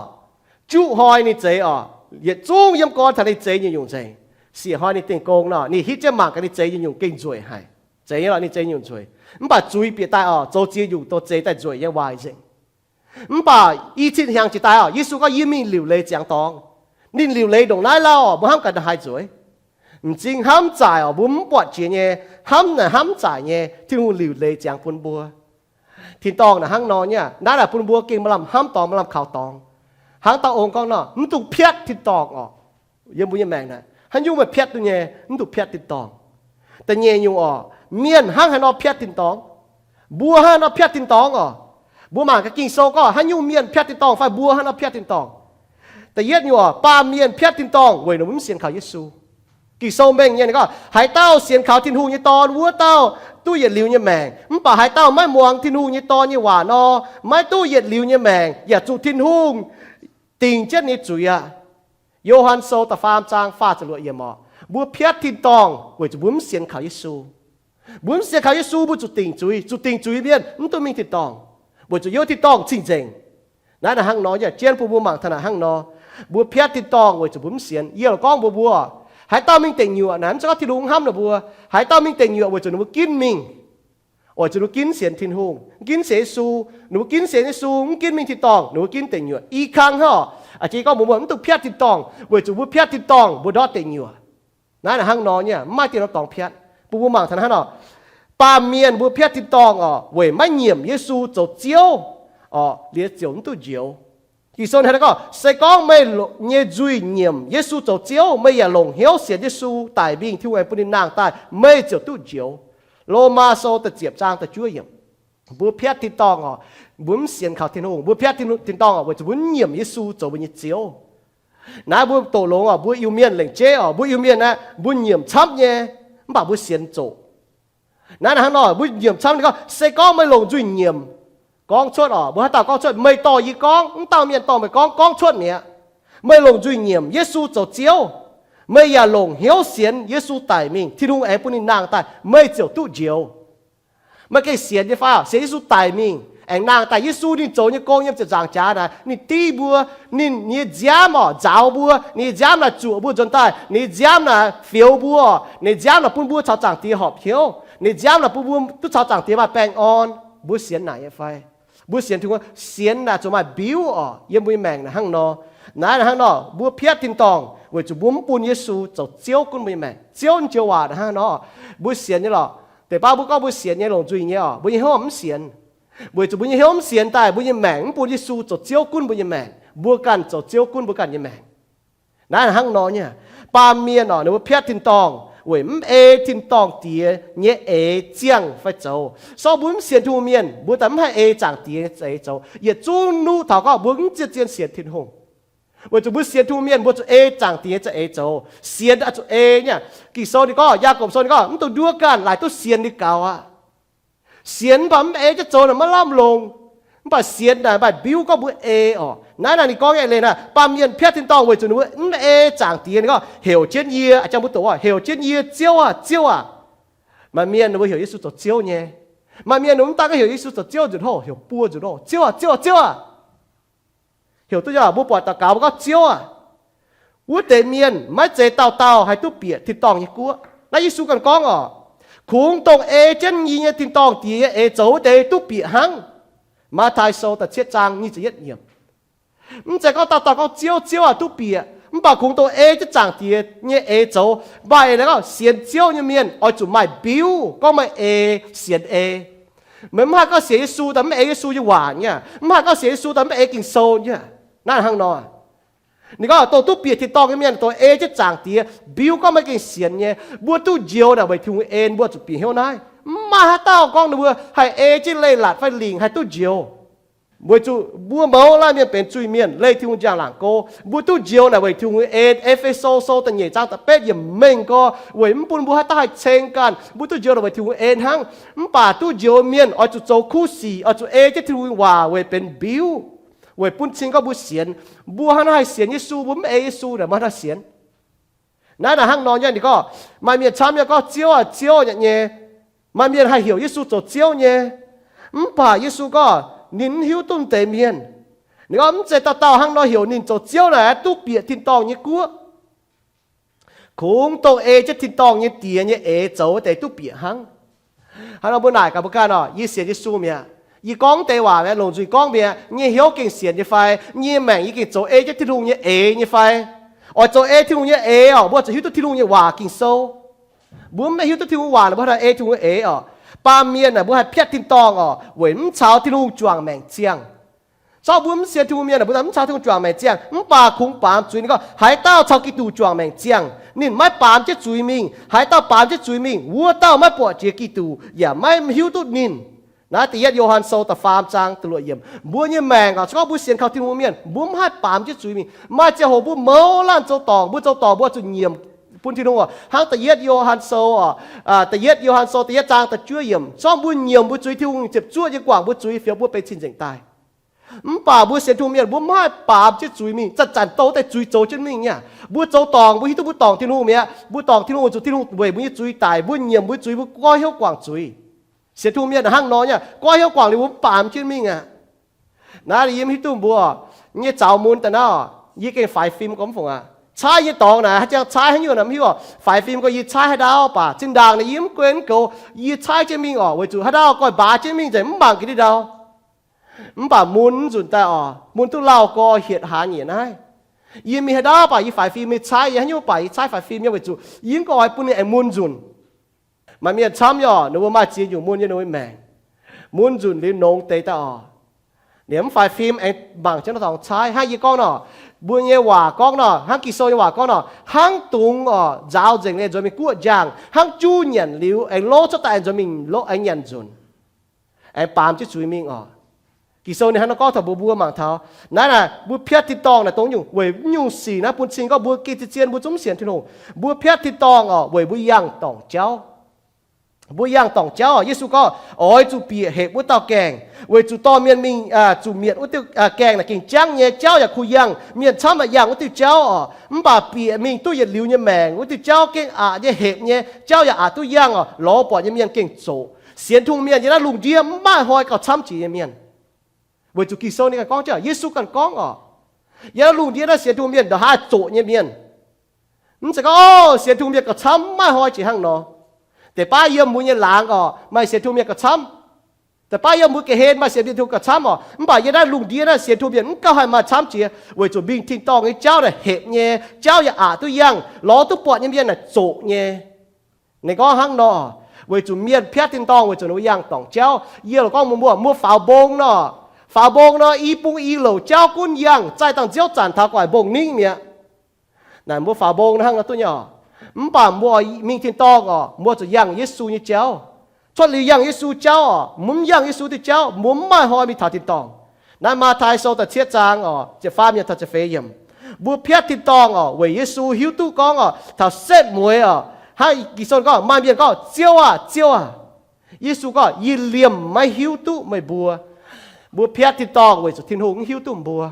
juqv hnoi ninh zeix oc, yietc zungv yiem gorn taux ninh zeix nyungc-nyungc nzengc. Siec hnoi ninh dengh gong nor, ninh hitv jienv mangc gaax ninh zeix nyungc-nyungc gengh nzueic haic. Zeix nyei lorqc, ninh zeix nyungc nzueic. Mv baac zuiz bieqc daaih oc, zoux ziex nyungc dongh zeix daaih nzueic nyei waaic nzengc. Mv baac i cin hnyangx jiex daaih oc, Yesu gorngv, yie mingh liuc leiz ziangx dorngx. Ninh liuc leiz ndongc naaiv lauh oc, mbuo hnamv gaax ndongc haaix nzueic. M'zing hnamv zaaic oc, mbuo mv buatc jiex nyei, hnamv naaic hnamv zaaic nyei, Tin-Hungh liuc leiz ziangx bun mbuo. Tin-dorngh naaic hnangv nor nyei aqv. Naaiv naaic bun mbuo gengh maaih lamh hnamv dorngx, maaih lamh kaux dorngx. Hnangv dauh ong gorngv nor, mv dungx piatv tin-dorngh oc. Yiem mbuo nyei maengc naaic, haaix nyungc meih piatv duqv nyei, mv dungx piatv tin-dorngh. Da'nyeic nyungc oc, mienh hnangv haaix nor piatv tin-dorngh? Mbuo hnangv haaix nor piatv tin-dorngh oc? Mbuo mangc gaax Ging-Sou gorngv haaix nyungc mienh piatv tin-dorngh fai mbuo hnangv haaix nor piatv tin-dorngh. Da'yietv nyungc oc, baamh mienh piatv tin-dorngh weic ninh mv sienx kaux Yesu. Ging-Sou mengh nyei, ninh gorngv, haaix dauh sienx kaux Tin-Hungh nyei Dorn, wuov dauh duqv yietc liuz nyei maengc. Mv baac haaix dauh maiv muangx Tin-Hungh nyei Dorn nyei waac nor, maiv duqv yietc liuz nyei maengc, yaac zuqc Tin-Hungh dingc jienv ninh nyei zuiz aqv. Yo^han Sou da'faam zaang faah ziepc luoqc yiemc oc. Mbuo piatv tin-dorngh weic zuqc mbuo mv sienx kaux Yesu. Mbuo mv sienx kaux Yesu, mbuo zuqc dingc zuiz. Zuqc dingc zuiz mienh mv duqv mingh tin-dorngh, weic zuqc yiem tin-dorngh cing-nzengc. Naaiv naaic hnangv nor, yaac jienv bun mbuo mangc taux naaic hnangv nor. Mbuo piatv tin-dorngh weic zuqc mbuo mv sienx. Yie lorqc gorngv mbuox mbuo, haaix dauh mingh deic nyuoqc naaic, mv zeiz gorngv Tin-Hungh hnamv ninh mbuo. Haaix dauh mingh deic nyuoqc weic zuqc ninh mbuo ginv mingh, weic zuqc ninh mbuo ginv sienx Tin-Hungh, ginv sienx Yesu. Ninh mbuo ginv sienx Yesu, mv ginv mingh tin-dorngh, ninh mbuo ginv deic nyuoqc. I kang hnangv oc. A'jiex gorngv mbuox mbuo mv dungx piatv tin-dorngh weic zuqc mbuo piatv tin-dorngh mbuo ndortv deic nyuoqc. Naaiv naaic hnangv nor nyei, mv maaih dieh norm dorngx piatv. Bun mbuo mangc taux naaiv hnangv oc. Baamh mienh mbuo piatv tin-dorngh oc, weic maiv nyiemc Yesu zoux Ziouv oc, liuz ziouc mv duqv njoux. Ging-Sou hnangv naaiv gorngv, se gorngv meih nyei nzuih nyiemc Yesu zoux Ziouv, meih yaac longc hnyouv sienx Yesu daic mingh, Tin-Hungh aengx bun ninh nangh daaih, meih ziouc duqv njoux. Lomaa Sou da'ziepc zaang da'juov yiemc. Mbuo piatv tin-dorngh oc, mbuo mv sienx kaux Tin-Hungh. Mbuo piatv tin-dorngh oc, weic zuqc mbuo mv nyiemc Yesu zoux mbuo nyei Ziouv. Naaiv mbuo doqc longx oc, mbuo Iu-Mienh lengc jeiv oc, mbuo Iu-Mienh aeqv, mbuo nyiemc camv nyei, mv baac mbuo sienx zoqc. Naaiv hnangv nor, mbuo nyiemc camv, ninh gorngv, se gorngv meih longc nzuih nyiemc, Gorngv cuotv oc, mbuo haaix dauh gorngv cuotv, meih dorh yie gorngv, mv dauh mienh dorh meih gorngv, gorngv cuotv mi'aqv. Meih longc nzuih nyiemc Yesu zoux Ziouv, meih yaac longc hnyouv sienx Yesu daic mingh, Tin-Hungh aengx bun ninh nangh daaih, meih ziouc duqv njoux. Meih gengh sienx nyei fai? Sienx Yesu daic mingh, aengx nangh daaih. Yesu ninh zoux nyei gong yiem ziepc nzaangc jaax naaic, ninh div mbuo, ninh nyei nziaamv oc, nzaaux mbuo, ninh nyei nziaamv naaic zuoqc mbuo nzuonx daaih, ninh nyei nziaamv naaic fioux mbuo oc, ninh nyei nziaamv naaic bun mbuo caux Zaangc Diex horpc hnyouv, ninh nyei nziaamv naaic bun mbuo duqv caux Zaangc Diex maaih baengh orn. Mbuo sienx naaic nyei fai? Mbuo sienx Tin-Hungh, sienx naaic zuqc maaih mbiuv oc yiem mbuo nyei maengc naaic hnangv nor. Naaiv naaic hnangv nor, mbuo piatv tin-dorngh weic zuqc mbuo mv bun Yesu zoux Ziouv gunv mbuo nyei maengc. Ziouv nyei joux waac naaic hnangv nor, mbuo sienx nyei lorqc. Deix baav mbuo gorngv mbuo sienx nyei longc nzuih nyei oc, mbuo nyei hnyouv mv sienx. Weic zuqc mbuo nyei hnyouv mv sienx daaih, mbuo nyei maengc mv bun Yesu zoux Ziouv gunv mbuo nyei maengc. Mbuo ganh zoux Ziouv gunv mbuo ganh nyei maengc. Naaiv hnangv nor nyei. Baamh mienh oc, ninh mbuo piatv tin-dorngh weic mv ei tin-dorngh Diex nyei eix ziangh fai zoux. Sorng mbuo mv sienx Tin-Hungh mienh, mbuo daaih mv haih ei Zaangc Diex nyei za'eix zoux. Yietc zungv nuqv taux gorngv mbuo mv zien-zien sienx Tin-Hungh. Weic zuqc mbuo sienx Tin-Hungh mienh, mbuo zuqc ei Zaangc Diex nyei za'eix zoux. Sienx oix zuqc ei nyei. Ging-Sou ninh gorngv, Yaagorpc Sou ninh gorngv, mv dungx nduov ganh, laaic duqv sienx ninh gaux aqv. Sienx mv baac mv ei jienv zoux naaic maiv lamh longc. Mv baac sienx naaic maaih mbiuv gorngv mbuo ei oc. Naaiv naaic ninh gorngv nyei leiz naaic, baamh mienh piatv tin-dorngh weic zuqc ninh mbuo mv ei Zaangc Diex. Ninh gorngv, heuc jienv yie, a'jang mbuo doqc, heuc jienv yie, Ziouv aah! Ziouv aah! Maaih mienh ninh mbuo heuc Yesu zoux Ziouv nyei. Maaih mienh ninh mbuo mv daan gorngv heuc Yesu zoux Ziouv nzunc hov, heuc buo nzunc hov, Ziouv aah! Ziouv aah! Ziouv aah! Heuc duqv nyei, mbuo buatc daux gaux mbuo gorngv, Ziouv aah! Wuov deix mienh maiv zeiz dauh dauh haih duqv bieqc tin-dorngh nyei guoqv. Naaiv Yesu ganh gorngv oc, kungx dongh ei jienv yie nyei tin-dorngh Diex nyei eix zoux wuov deix duqv bieqc hnangv. Matv^taai Sou da'cietv zaang nyic ziepc yietv yiemc. Mv zeiz gorngv dauh dauh gorngv, Ziouv, Ziouv aah! duqv bieqc, mv baac kungx dongh ei jienv Zaangc Diex nyei eix zoux. Maaih eix leiz gorngv sienx Ziouv nyei mienh oix zuqc maaih mbiuv gorngv meih ei, sienx ei. Meih mv haih gorngv sienx Yesu daaih mv ei Yesu nyei waac nyei aqv. Mv haih gorngv sienx Yesu daaih mv ei Ging-Sou nyei aqv. Naaiv hnangv nor. Ninh gorngv dongh duqv bieqc tin-dorngh nyei mienh, dongh ei jienv Zaangc Diex, mbiuv gorngv meih gengh sienx nyei. Mbuo duqv njoux naaic weic Tin-Hungh en, mbuo zuqc bieqc hnyouv naaiv. Mv maaih haaix dauh gorngv ninh mbuo haih ei jienv leiz-latc fai lingc haih duqv njoux. Weic zuqc mbuo mouz laanh mienh benx zuiz-mienh, leih Tin-Hungh njang-laangc go. Mbuo duqv njoux naaic weic Tin-Hungh en. E^fe^so Sou da'nyeic zaang da'betv yiemc mengh gorx, weic mv bun mbuo haaix dauh haih ceng ganh, mbuo duqv njoux naaic weic Tin-Hungh en hnangv. Mv baac duqv njoux mienh oix zuqc zoux kuv sic, oix zuqc ei jienv Tin-Hungh waac weic benx mbiuv, weic bun cing gorngv mbuo sienx. Mbuo hnangv naaiv haih sienx Yesu, mbuo mv ei Yesu naaic maiv haih sienx. Naaiv naaic hnangv nor nyei. Ninh gorngv maaih mienh camv nyei gorngv, Ziouv aah! Ziouv aah! nyei. Maaih mienh haih heuc Yesu zoux Ziouv nyei. Mv baac Yesu gorngv ninh mv hiuv duqv deix mienh. Ninh gorngv mv zeiz dauh dauh hnangv nor heuc ninh zoux Ziouv naaic duqv bieqc tin-dorngh nyei guoqv. Kungx dongh ei jienv tin-dorngh nyei Diex nyei eix zoux wuov deix duqv bieqc hnangv. Hnangv nor mbuo naaic gaax mbuo ganh oc, yie sienx Yesu mi'aqv. Yie gorngv deix waac mi'aqv, longc nzuih gorngv mi'aqv, nyei hnyouv gengh sienx nyei fai? Nyei maengc yie gengh zoux ei jienv Tin-Hungh nyei eix nyei fai? Oix zoux ei Tin-Hungh nyei eix oc, mbuo zuqc hiuv duqv Tin-Hungh nyei waac, Ging-Sou. Mbuo mv hiuv duqv Tin-Hungh waac, mbuo haih ei Tin-Hungh nyei eix oc. Baamh mienh aah, mbuo haih piatv tin-dorngh oc, weic mv caux Tin-Hungh juangc maengc ziangh. Zorqv mbuo mv sienx Tin-Hungh mienh aah, mbuo mv caux Tin-Hungh juangc maengc ziangh. Mv baac kungx baamz zuiz. Ninh gorngv haaix dauh caux Giduc juangc maengc ziangh, ninh maiv baamz jienv zuiz mingh. Haaix dauh baamz jienv zuiz mingh, wuov dauh maiv buatc jiex Giduc yaac maiv hiuv duqv ninh. Naaiv da'yietv Yo^han Sou da'faam zaang da'luoqc yiemc. Mbuo nyei maengc oc, se gorngv mbuo sienx kaux Tin-Hungh mienh, mbuo mv haih baamz jienv zuiz mingh. Maaih ziangh hoc mbuo mouz laanh zoux dorngc, mbuo zoux dorngc mbuo zuqc nyiemc bun Tin-Hungh oc. Hnangv da'yietv Yo^han Sou oc, da'yietv Yo^han Sou da'yietv zaang da'juov yiemc. Zorqv mbuo nyiemc mbuo zuiz, Tin-Hungh ziepc zuoqv nyei guangc mbuo zuiz, fioux mbuo benx cing-nzengc daaih. Mv baac mbuo sienx Tin-Hungh mienh mbuo mv haih baamz jienv zuiz mingh, zanc-zanc douz daaih zuiz zoux jienv mingh nyei. Mbuo zoux dorngc mbuo hiuv duqv mbuo dorngc Tin-Hungh mi'aqv. Mbuo dorngc Tin-Hungh weic zuqc Tin-Hungh weic mbuo nyei zuiz daic, mbuo nyiemc mbuo zuiz, mbuo goiv hnyouv guangc zuiz. Sienx Tin-Hungh mienh hnangv nor nyei, goiv hnyouv guangc liuz mbuo mv baamz jienv mingh aqv. Naaiv yie mv hiuv duqv mbuo nyei zaux mun daaih naaiv oc, yie gengh faix fim gorngv mv fungc aqv. Caaiv nyei dorngx naaic haaix jangx caaiv haaix nyungc naaic mv hiuv oc. Faix fim gorngv yie caaiv haaix ndaauv baac zinh ndaangc naaic yie mv gunv goux, yie caaiv jienv mingh oc, weic zuqc haaix ndaauv goiv mbaaz jienv mingh nzengc mv mangc gaax ndiev ndau. Mv baac mun mv nzunc daaih oc, mun duqv lauh gorx hietc hlaax nyieqc naaiv. Yie mingh haaix ndaauv baac yie faix fim, mingh caaiv yie haaix nyungc baac yie caaiv faix fim nyei, weic zuqc yie mv gorngv oix bun ninh aengx mun nzunc. Maaih mienh camv nyei oc, ninh mbuo maaih ziex nyungc mun yie ninh mbuo maengc. Mun nzunc liuz nongx deix daaih oc, ninh mv faix fim aengx mangc jienv dorngx caaiv. Hnangv yie gorngv nor, mbuo nyei waac gorngv nor, hnangv Ging-Sou nyei waac gorngv nor, hnangv dungz oc, nzaaux nzengc nyei nzuonx mingh guoqv njang, hnangv juv nyanc liuz aengx lov cuotv daaih aengx nzuonx mingh lov aengx nyanc nzunc, aengx baamz jienv zuiz mingh oc. Ging-Sou ninh hnangv nor gorngv taux mbuo, mbuo mangc taux naaiv naaic, mbuo piatv tin-dorngh naaic dongh nyungc, weic nyungc sic naaiv bun cing gorngv mbuo gengh zien-zien mbuo zungv mv sienx Tin-Hungh. Mbuo piatv tin-dorngh oc, weic mbuo yangh dorngc jauv. Mbuo yangh dorngc jauv, Yesu gorngv, oix zuqc bieqc hepc wuov dauh gaengh, weic zuqc dorh mienh mingh zuqc mietc wuov diuh gaengh naaic gengh jangv nyei. Jauv yaac kuh yangh, mienh camv yaac yangh wuov diuh jauv oc. Mv baac bieqc mingh duqv yietc liuz nyei maengc, wuov diuh jauv gengh aqc nyei, hepc nyei, jauv yaac aqc duqv yangh oc. Lorz buatc nyei mienh gengh zoqc. Sienx tungh mienh yiem naaiv lungh ndiev mv maaih hnoi gauh camv jiex nyei mienh, weic zuqc Ging-Sou ninh ganh gorngv, Yesu ganh gorngv oc, yiem naaiv lungh ndiev naaiv sienx tungh mienh ndongc haaix zoqc nyei mienh. Mv zeiz gorngv, o, sienx tungh mienh gauh camv, mv maaih hnoi jiex hnangv nor. Deix baav yiem mbuo nyei laangz oc, maaih sienx tungh mienh gauh camv. Deix baav yiem mbuo ga'hlen maaih sienx tungh mienh gauh camv oc. Mv baac yiem naaiv lungh ndiev naaiv sienx tungh mienh mv gauh haih maaih camv jiex, weic zuqc mingh tin-dorngh nyei jauv naaic hepc nyei, jauv yaac aqc duqv yangh, lorz duqv buatc nyei mienh naaic zoqc nyei. Ninh gorngv hnangv nor, weic zuqc mienh piatv tin-dorngh weic zuqc ninh mbuo yangh dorngc jauv. Yie lorz gorngv mbuox mbuo, mbuo faaux mbong nor, faaux mbong nor, i bung i louc jauv gunv yangh, zaih dangh nziouv zanc taux gu'nguaaic mbong ningv mi'aqv. Naaic mbuo faaux mbong hnangv nor duqv nyei oc. Mv baac mbuo mingh tin-dorngh oc, mbuo zuqc yangh Yesu nyei jauv. Cuotv liuz yangh Yesu jauv oc, mbuo mv yangh Yesu diuh jauv, mbuo mv maaih hnoi mingh taux tin-dorngh. Naaiv Matv^tai Sou da'cietv zaang oc, ziepc faam yiemc taux ziepc feix yiemc. Mbuo piatv tin-dorngh oc, weic Yesu hiuv duqv gorngv oc, taux setv mueiz oc, hnangv Ging-Sou gorngv, maaih mienh gorngv, Ziouv aah! Ziouv aah! Yesu gorngv, yie liemh maiv hiuv duqv meih mbuo. Mbuo piatv tin-dorngh weic zuqc Tin-Hungh mv hiuv duqv mbuo.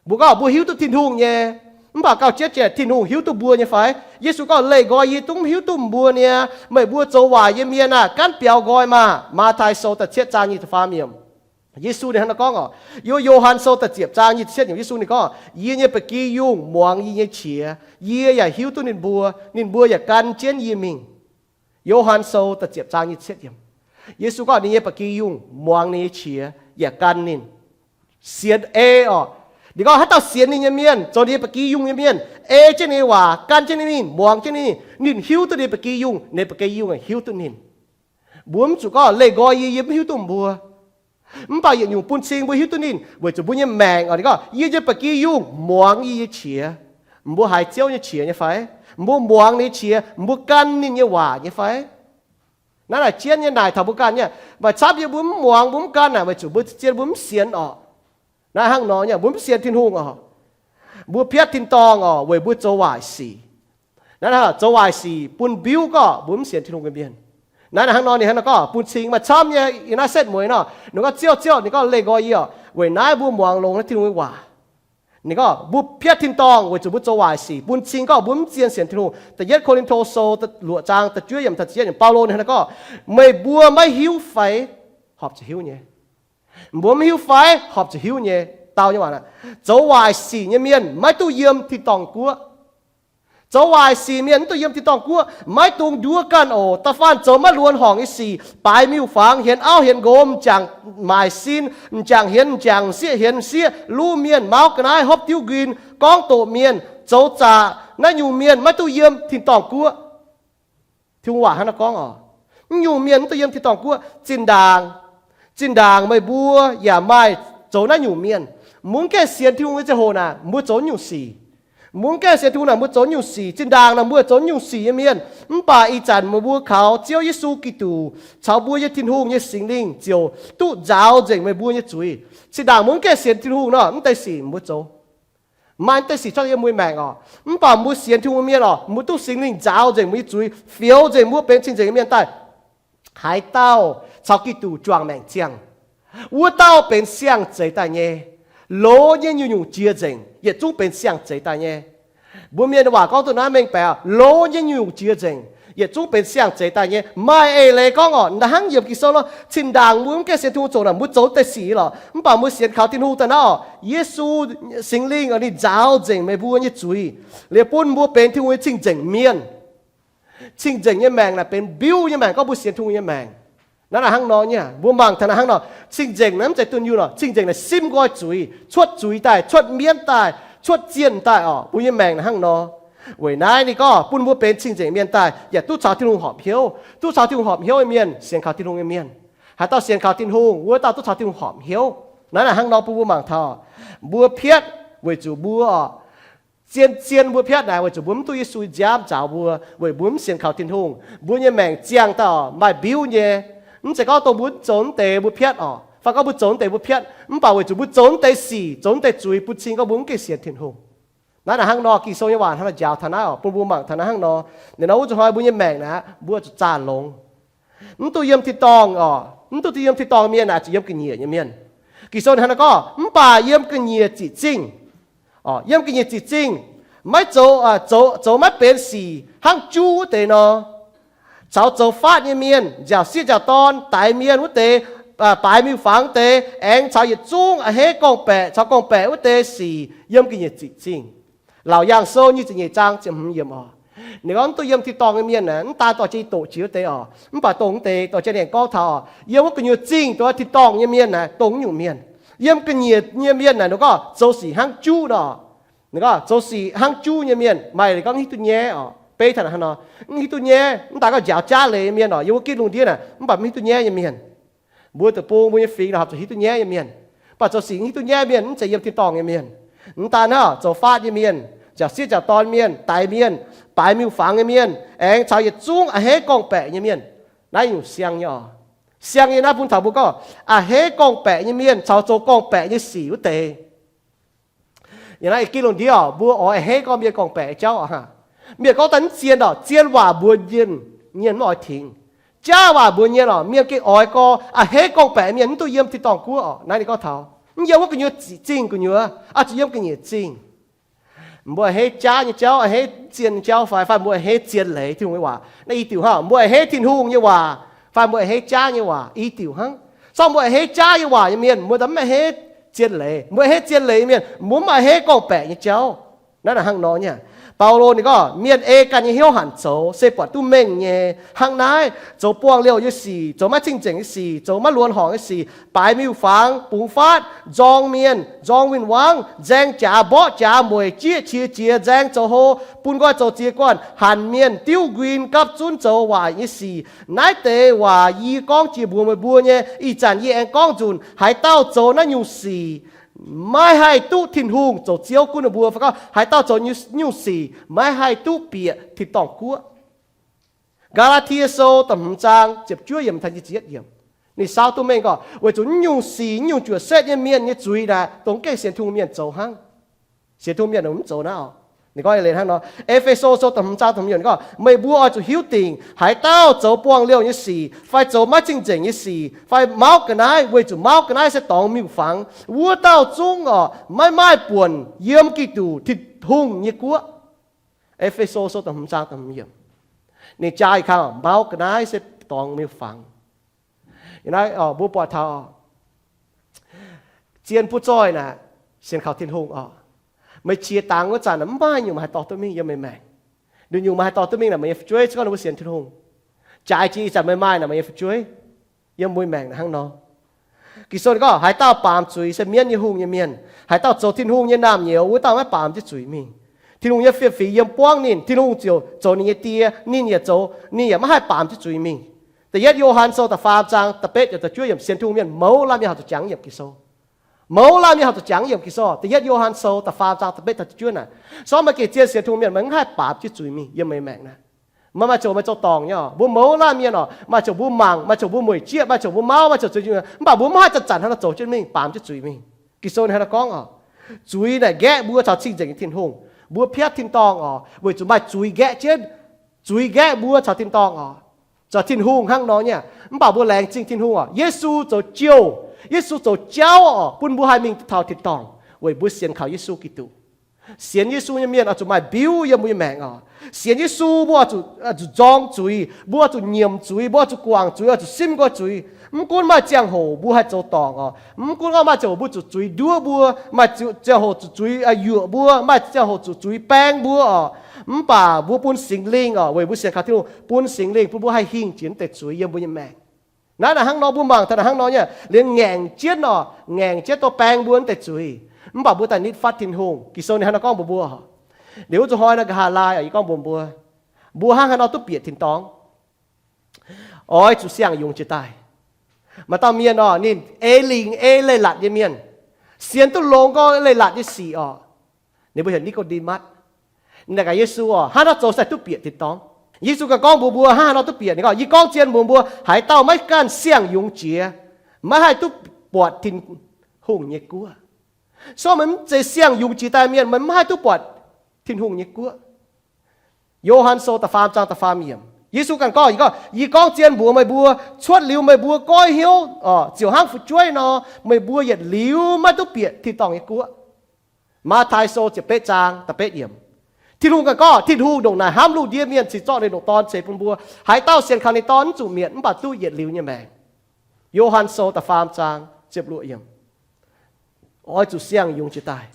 Mbuo gorngv mbuo hiuv duqv Tin-Hungh nyei, mv baac gauh jiex jiex Tin-Hungh hiuv duqv mbuo nyei fai? Yesu gorngv, leih nqoi yie dungv mv hiuv duqv mbuo niaa. Meih mbuo zoux waaic nyei mienh aah! Gaanv biaux nqoi maah! Matv^tai Sou da'cietv zaang nyic ziepc faam yiemc. Yesu ninh hnangv naaiv gorngv oc. Yiem Yo^han Sou da'ziepc zaang nyic ziepc yiemc, Yesu ninh gorngv, yie nyei ba'gi yungh muangx yie nyei qiex. Yie yaac hiuv duqv ninh mbuo, ninh mbuo yaac gan jienv yie mingh. Yo^han Sou da'ziepc zaang nyic ziepc yiemc. Yesu gorngv ninh nyei ba'gi yungh muangx ninh nyei qiex yaac gan ninh. Sienx ei oc. Ninh gorngv haaix dauh sienx ninh nyei mienh, zoux ninh nyei ba'gi yungh nyei mienh, ei jienv ninh nyei waac, gan jienv ninh mingh, muangx jienv ninh, ninh hiuv duqv ninh nyei ba'gi yungh, ninh nyei ba'gi yungh hiuv duqv ninh. Mbuo mv zuqc gorngv leih nqoi yie, yie mv hiuv duqv mbuo. Mv baac yietc nyungc bun cing mbuo hiuv duqv ninh weic zuqc mbuo nyei maengc oc. Ninh gorngv, yie nyei ba'gi yungh muangx yie nyei qiex. Mbuo haiz Ziouv nyei qiex nyei fai? Mbuo muangx ninh nyei qiex, mbuo gan ninh nyei waac nyei fai? Naaiv naaic jienv nyei naaic taux mbuo ganh nyei. Maaih camv yie mbuo mv muangx, mbuo mv gan naaic weic zuqc mbuo zien mbuo mv sienx oc. Naaiv hnangv nor nyei, mbuo mv sienx Tin-Hungh oc. Mbuo piatv tin-dorngh oc, weic mbuo zoux waaic sic. Naaiv zoux waaic sic bun mbiuv gorngv mbuo mv sienx Tin-Hungh nyei mienh. Naaiv hnangv nor ninh hnangv nor gorngv bun cing maaih camv nyei. Yiem naaiv setv mueiz nor, ninh gorngv, Ziouv, Ziouv, ninh gorngv, leih nqoi yie oc, weic naaiv mbuo muangx longx naaiv Tin-Hungh nyei waac. Ninh gorngv mbuo piatv tin-dorngh weic zuqc mbuo zoux waaic sic, bun cing gorngv mbuo mv zien sienx Tin-Hungh. Da'yietv Ko^lin^to Sou luoqc zaang da'juov yiemc taux ziepc yietv yiemc, Baulo ninh hnangv nor gorngv, meih mbuo maiv hiuv fai? Horpc zuqc hiuv nyei. Mbuo mv hiuv fai? Horpc zuqc hiuv nyei. Dau nyei waac, zoux waaic sic nyei mienh maiv duqv yiem tin-dorngh guoqv. Zoux waaic sic mienh mv duqv yiem tin-dorngh guoqv. Maiv dungx nduov ganh oc. Da'faanh zoux maiv luonx horngc nyei sic, baaix miuc-fangx, hienx auv hienx nqom, m'jangc maaic sin, m'jangc hienx m'jangc, m'sieqv hienx m'sieqv, luv mienh, mauv ga'naaiv, hopv diuv nquin, gorngv doqc mienh, zoux zaqc, naaiv nyungc mienh maiv duqv yiem tin-dorngh guoqv. Tin-Hungh waac hnangv naaiv gorngv oc. Naaiv nyungc mienh mv duqv yiem tin-dorngh guoqv. Zinh ndaangc, zinh ndaangc meih mbuo yaac maaih zoux naaiv nyungc mienh. Mbuo mv gaengh sienx Tin-Hungh nyei ziangh hoc naaic, mbuo zoux naaiv nyungc sic. Mbuo mv gaengh sienx Tin-Hungh naaic, mbuo zoux naaiv nyungc sic. Zinh ndaangc naaic mbuo zoux naaiv nyungc sic nyei mienh. Mv baac ih zanc meih mbuo kaux Ziouv Yesu Giduc caux mbuo nyei Tin-Hungh nyei Singx Lingh ziouc duqv nzaaux nzengc meih mbuo nyei zuiz. Zinh ndaangc mbuo mv gaengh sienx Tin-Hungh nor, mv deix sic mbuo zoux, maaih mv deix sic cuotv yiem mbuo nyei maengc oc. Mv baac mbuo sienx Tin-Hungh mienh oc, mbuo duqv Singx Lingh nzaaux nzengc mbuo nyei zuiz, fioux nzengc mbuo benx cing-nzengc nyei mienh daaih. Haaix dauh caux Giduc juangc maengc ziangh, wuov dauh benx siang-zeix daaih nyei. Loz nyei nyungc-nyungc jiex nzengc, yietc zungv benx siang-zeix daaih nyei. Mbuo mienh waac gorngv duqv naaiv mengh baeqc, loz nyei nyungc-nyungc jiex nzengc, yietc zungv benx siang-zeix daaih nyei. Maaih eix leiz gorngv oc, hnangv yiem Ging-Sou nor, zinh ndaangc mbuo mv gaengh sienx Tin-Hungh zoux naaic, mbuo zoux deix sic lorqc. Mv baac mbuo sienx kaux Tin-Hungh daaih naaiv oc, Yesu Singx Lingh oc, ninh nzaaux nzengc meih mbuo nyei zuiz, liuz bun mbuo benx Tin-Hungh nyei cing-nzengc mienh. Cing-nzengc nyei maengc naaic benx mbiuv nyei maengc, gorngv mbuo sienx Tin-Hungh nyei maengc. Naaiv naaic hnangv nor nyei, mbuo mangc taux naaic hnangv nor, cing-nzengc naaiv mv zeiz dunh yunh oc. Cing-nzengc naaic simv nqoi zuiz, cuotv zuiz daaih, cuotv mienv daaih, cuotv zienh daaih oc. Mbuo nyei maengc naaic hnangv nor. Weic naaiv ninh gorngv bun mbuo benx cing-nzengc mienh daaih yaac duqv caux Tin-Hungh horpc hnyouv. Duqv caux Tin-Hungh horpc hnyouv nyei mienh sienx kaux Tin-Hungh nyei mienh. Haaix dauh sienx kaux Tin-Hungh, wuov dauh duqv caux Tin-Hungh horpc hnyouv. Naaiv naaic hnangv nor bun mbuo mangc taux, mbuo piatv weic zuqc mbuo oc, zien-zien mbuo piatv naaic weic zuqc mbuo mv duqv Yesu nziaamv nzaaux mbuo, weic mbuo mv sienx kaux Tin-Hungh. Mbuo nyei maengc ziangh daaih oc, maaih mbiuv nyei. Mv zeiz gorngv dongh mbuo zoux deix mbuo piatv oc, fai gorngv mbuo zoux deix mbuo piatv, mv baac weic zuqc mbuo zoux deix sic, zoux deix zuiz bun cing gorngv mbuo mv gaengh sienx Tin-Hungh. Naaiv naaic hnangv nor, Ging-Sou nyei waac hnangv naaiv njaaux taux naaiv oc, bun mbuo mangc taux naaiv hnangv nor. Ninh nor wuov zuqc hnoi mbuo nyei maengc naaic, mbuo zuqc zaah longx. Mv duqv yiem tin-dorngh oc, mv duqv yiem tin-dorngh mienh aeqv, zuqc yiem ga'nyiec nyei mienh. Ging-Sou ninh hnangv naaiv gorngv, mv baac yiem ga'nyiec ziqc zingh, yiem ga'nyiec ziqc zingh, maiv zoux, zoux maiv benx sic hnangv juv wuov deix nor, caux zoux faatv nyei mienh, nziaauc sieqv nziaauc dorn, daix mienh wuov deix, baaix miuc-fangx wuov deix, aengx caux yietc zungv a'hneiv gorngv-baeqc caux gorngv-baeqc wuov deix sic yiem ga'nyiec ziqc zingh. Laauc Yaangh Sou nyic ziepc nyeic zaang ziepc hmz yiemc oc. Ninh gorngv mv duqv yiem tin-dorngh nyei mienh aeqv, mv daan dorh jienv doqc jiex wuov deix oc, mv baac dongh wuov deix dorh jienv aengx gorngv taux oc, yiem wuov gu'nyuoz zingh dongh tin-dorngh nyei mienh naaic dongh nyungc mienh. Yiem ga'nyiec nyei mienh naaic ninh gorngv zoux sic hnangv juv nor. Ninh gorngv zoux sic hnangv juv nyei mienh, maaih gorngv hiuv duqv nyaiv oc, beiv taux hnangv nor, mv hiuv duqv nyaiv, mv daan gorngv njaaux jaav leiz nyei mienh oc, yiem wuov gitv lungh ndiev naaic mv baac mv hiuv duqv nyaiv nyei mienh. Mbuo deic-bung, mbuo nyei fingx naaic horpc zuqc hiuv duqv nyaiv nyei mienh, mv baac zoux sic hiuv duqv nyaiv mienh mv zeiz yiem tin-dorngh nyei mienh. Mv daan hnangv, zoux faatv nyei mienh, nziaauc sieqv nziaauc dorn mienh, daix mienh, baaix miuc-fangx nyei mienh, aengx caux yietc zungv a'hneiv gorngv-baeqc nyei mienh. Naaiv nyungc siang nyei oc. Siang nyei naaiv bun taux mbuo gorngv a'hneiv gorngv-baeqc nyei mienh caux zoux gorngv-baeqc nyei sic wuov deix. Yiem naaiv gitv lungh ndiev oc, mbuo oix a'hneiv gorngv mienh gorngv-baeqc nyei jauv oc. Mienh gorngv daaih mv zien oc, zien waac mbuox mienh, mienh mv oix tingx. Jaav waac mbuox mienh oc, mienh gengh oix gorngv a'hneiv gorngv-baeqc mienh mv duqv yiem tin-dorngh guoqv oc. Naaiv ninh gorngv taux mv yiem wuov gu'nyuoz zingh gu'nyuoz, oix zuqc yiem ga'nyiec zingh. Mbuo a'hneiv jaav nyei jauv, a'hneiv zien nyei jauv fai, fai mbuo a'hneiv zien leiz Tin-Hungh nyei waac? Naaiv i diuc hnangv, mbuo a'hneiv Tin-Hungh nyei waac fai mbuo a'hneiv jaav nyei waac? I diuc hnangv. Sorng mbuo a'hneiv jaav nyei waac nyei mienh, mbuo daaih mv a'hneiv zien leiz. Mbuo a'hneiv zien leiz nyei mienh, mbuo mv a'hneiv gorngv-baeqc nyei jauv. Naaiv naaic hnangv nor nyei. Baulo ninh gorngv, mienh ei ganh nyei hnyouv hanc zoux se buatc duqv mengh nyei. Hnangv naaiv, zoux buangh liouh nyei sic, zoux maiv cing-nzengc nyei sic, zoux maiv luonx horngc nyei sic, baaix miuc-fangx, bungx faatv, nzorng mienh, nzorng win-wangv, nzaeng jaax, mborqv jaax, mueic, jieqv qiex jiez, nzaeng zoux hlo, bun nqoi zoux ziex guanh, hanc mienh, diuv nquin, gapv zunv zoux waaic nyei sic. Naaiv deix waac yie gorngv jiex mbuox meih mbuo nyei. Ih zanc yie aengx gorngv nzunc, haaix dauh zoux naaiv nyungc sic maiv haih duqv Tin-Hungh zoux Ziouv gunv ninh mbuo. Fai gorngv haaix dauh zoux nyungc sic maiv haih duqv bieqc tin-dorngh guoqv. Gaa^laa^tie Sou da'hmz zaang ziepc juov yiemc taux nyic ziepc yietv yiemc, ninh sau duqv mengh gorngv, weic zuqc naaiv nyungc sic, naaiv nyungc juoqc setv nyei mienh nyei zuiz naaic, dongh mv gaengh sienx Tin-Hungh mienh zoux hnangv. Sienx Tin-Hungh mienh mv zoux naaiv oc. Ninh gorngv hnangv nor, E^fe^so Sou da'hmz zaang da'hmz yiemc gorngv, meih mbuo oix zuqc hiuv dingc, haaix dauh zoux buangh liouh nyei sic fai zoux maiv cing-nzengc nyei sic fai mauv ga'naaiv, weic zuqc mauv ga'naaiv se dorngx miuc-fangx, wuov dauh zungv oc, maiv maaih buonc yiem Giduc, Tin-Hungh nyei guoqv. E^fe^so Sou da'hmz zaang da'hmz yiemc, ninh jaa ih kang, mauv ga'naaiv se dorngx miuc-fangx. Naaiv mbuo buatc taux zien butv zoih naaic, sienx kaux Tin-Hungh oc, meih qiex dangx wuov zanc mv maaih nyungc maaih haih dorh duqv mingh yiem meih maengc. Nduqc nyungc maaih haih dorh duqv mingh naaic, meih nyei fu'jueiv, se gorngv mbuo sienx Tin-Hungh, jaaix jiex ih zanc meih maaih naaic, meih nyei fu'jueiv yiem mbuo maengc naaic hnangv nor. Ging-Sou gorngv, haaix dauh baamz zuiz se mienv nyei hungh nyei mienh. Haaix dauh zoux Tin-Hungh nyei naamh nyouz, wuov dauh maiv baamz jienv zuiz mingh. Tin-Hungh nyei fiem-fingx yiem buangv ninh, Tin-Hungh ziouc zoux ninh nyei Die, ninh yaac zoux, ninh yaac maiv haih baamz jienv zuiz mingh. Da'yietv Yo^han Sou da'faam zaang da'betv yiemc da'juov yiemc, sienx Tin-Hungh mienh mouz lamh mienh horpc zuqc jangx yiemc Ging-Sou. Mouz lamh mienh horpc zuqc jangx yiemc Ging-Sou. Da'yietv Yo^han Sou da'faam zaang da'betv taux da'juov naaic, sorng meih gengh zien sienx Tin-Hungh mienh, meih mv haih baamz jienv zuiz mingh yiem meih maengc naaic. Meih maaih ziangh hoc meih zoux dorngc nyei oc. Mbuo mouz lamh mienh oc, maaih ziangh hoc mbuo mangc, maaih ziangh hoc mbuo mueic jieqv, maaih ziangh hoc mbuo mauv, maaih ziangh hoc zuiz, mv baac mbuo mv haih zanc-zanc hnangv nor zoux jienv mingh, baamz jienv zuiz mingh. Ging-Sou ninh hnangv nor gorngv oc, zuiz naaic nqaeqv mbuo caux cing-nzengc nyei Tin-Hungh. Mbuo piatv tin-dorngh oc, weic zuqc maaih zuiz nqaeqv jienv. Zuiz nqaeqv mbuo caux tin-dorngh oc. Zoux Tin-Hungh hnangv nor nyei, mv baac mbuo laengz zingh Tin-Hungh oc. Yesu zoux jouh, Yesu zoux jauv oc, bun mbuo haih mingh duqv taux tin-dorngh weic mbuo sienx kaux Yesu Giduc. Sienx Yesu nyei mienh oix zuqc maaih mbiuv yiem mbuo nyei maengc oc. Sienx Yesu mbuo oix zuqc, zuqc nzorng zuiz, mbuo oix zuqc nyiemc zuiz, mbuo oix zuqc guangc zuiz, oix zuqc simv nqoi zuiz. Mv gunv maaih ziangh hoc mbuo haih zoux dorngc oc, mv gunv maaih ziangh hoc mbuo zuqc zuiz nduov mbuo, maaih ziangh hoc zuqc zuiz yuoqc mbuo, maaih ziangh hoc zuqc zuiz baeng mbuo oc. Mv baac mbuo bun Singx Lingh oc, weic mbuo sienx kaux Tin-Hungh, bun Singx Lingh bun mbuo haih hingh jiex naaiv deix zuiz yiem mbuo nyei maengc. Naaiv naaic hnangv nor mbuo mangc taux naaic hnangv nor nyei, liemh ngaengc jienv oc, ngaengc jienv dorh baeng mbuo naaiv deix zuiz. Mv baac mbuo daaih nitv fatv Tin-Hungh. Ging-Sou ninh hnangv nor gorngv mbuox mbuo oc. Liuz zuqc hnoi naaiv nqa'haav laai oc, yie gorngv mbuox mbuo, mbuo hnangv haaix nor duqv bieqc tin-dorngh? Oix zuqc siang-yungz jiex daaih. Maaih dauh mienh oc, ninh ei lingc ei leiz-latc nyei mienh, sienx duqv longx gorngv leiz-latc nyei sic oc. Ninh mbuo heuc Ni^ko^nde^matv. Ninh naaic gaax Yesu oc, hnangv haaix nor zoux se duqv bieqc tin-dorngh? Yesu ganh gorngv mbuox mbuo, hnangv haaix nor duqv bieqc? Ninh gorngv, yie gorngv zien mbuox mbuo, haaix dauh maiv ganh siang-yungz jiex, maiv haih duqv buatc Tin-Hungh nyei guoqv. So meih mv zeiz siang-yungz jiex daaih mienh, meih mv haih duqv buatc Tin-Hungh nyei guoqv. Yo^han Sou da'faam zaang da'faam yiemc. Yesu ganh gorngv, yie gorngv zien mbuox meih mbuo, cuotv liuz meih mbuo goiv hnyouv ziouc hnangv fu'jueiv nor, meih mbuo yietc liuz maiv duqv bieqc tin-dorngh nyei guoqv. Matv^taai Sou ziepc betv zaang da'betv yiemc. Tin-Hungh ganh gorngv, Tin-Hungh ndongc naaic hnamv lungh ndiev mienh cingx zorqv ninh nyei Dorn ceix bun mbuo. Haaix dauh sienx kaux ninh Dorn mv zuqc mietc, mv baac duqv yietc liuz nyei maengc. Yo^han Sou da'faam zaang ziepc luoqc yiemc. Oix zuqc siang-yungz jiex daaih.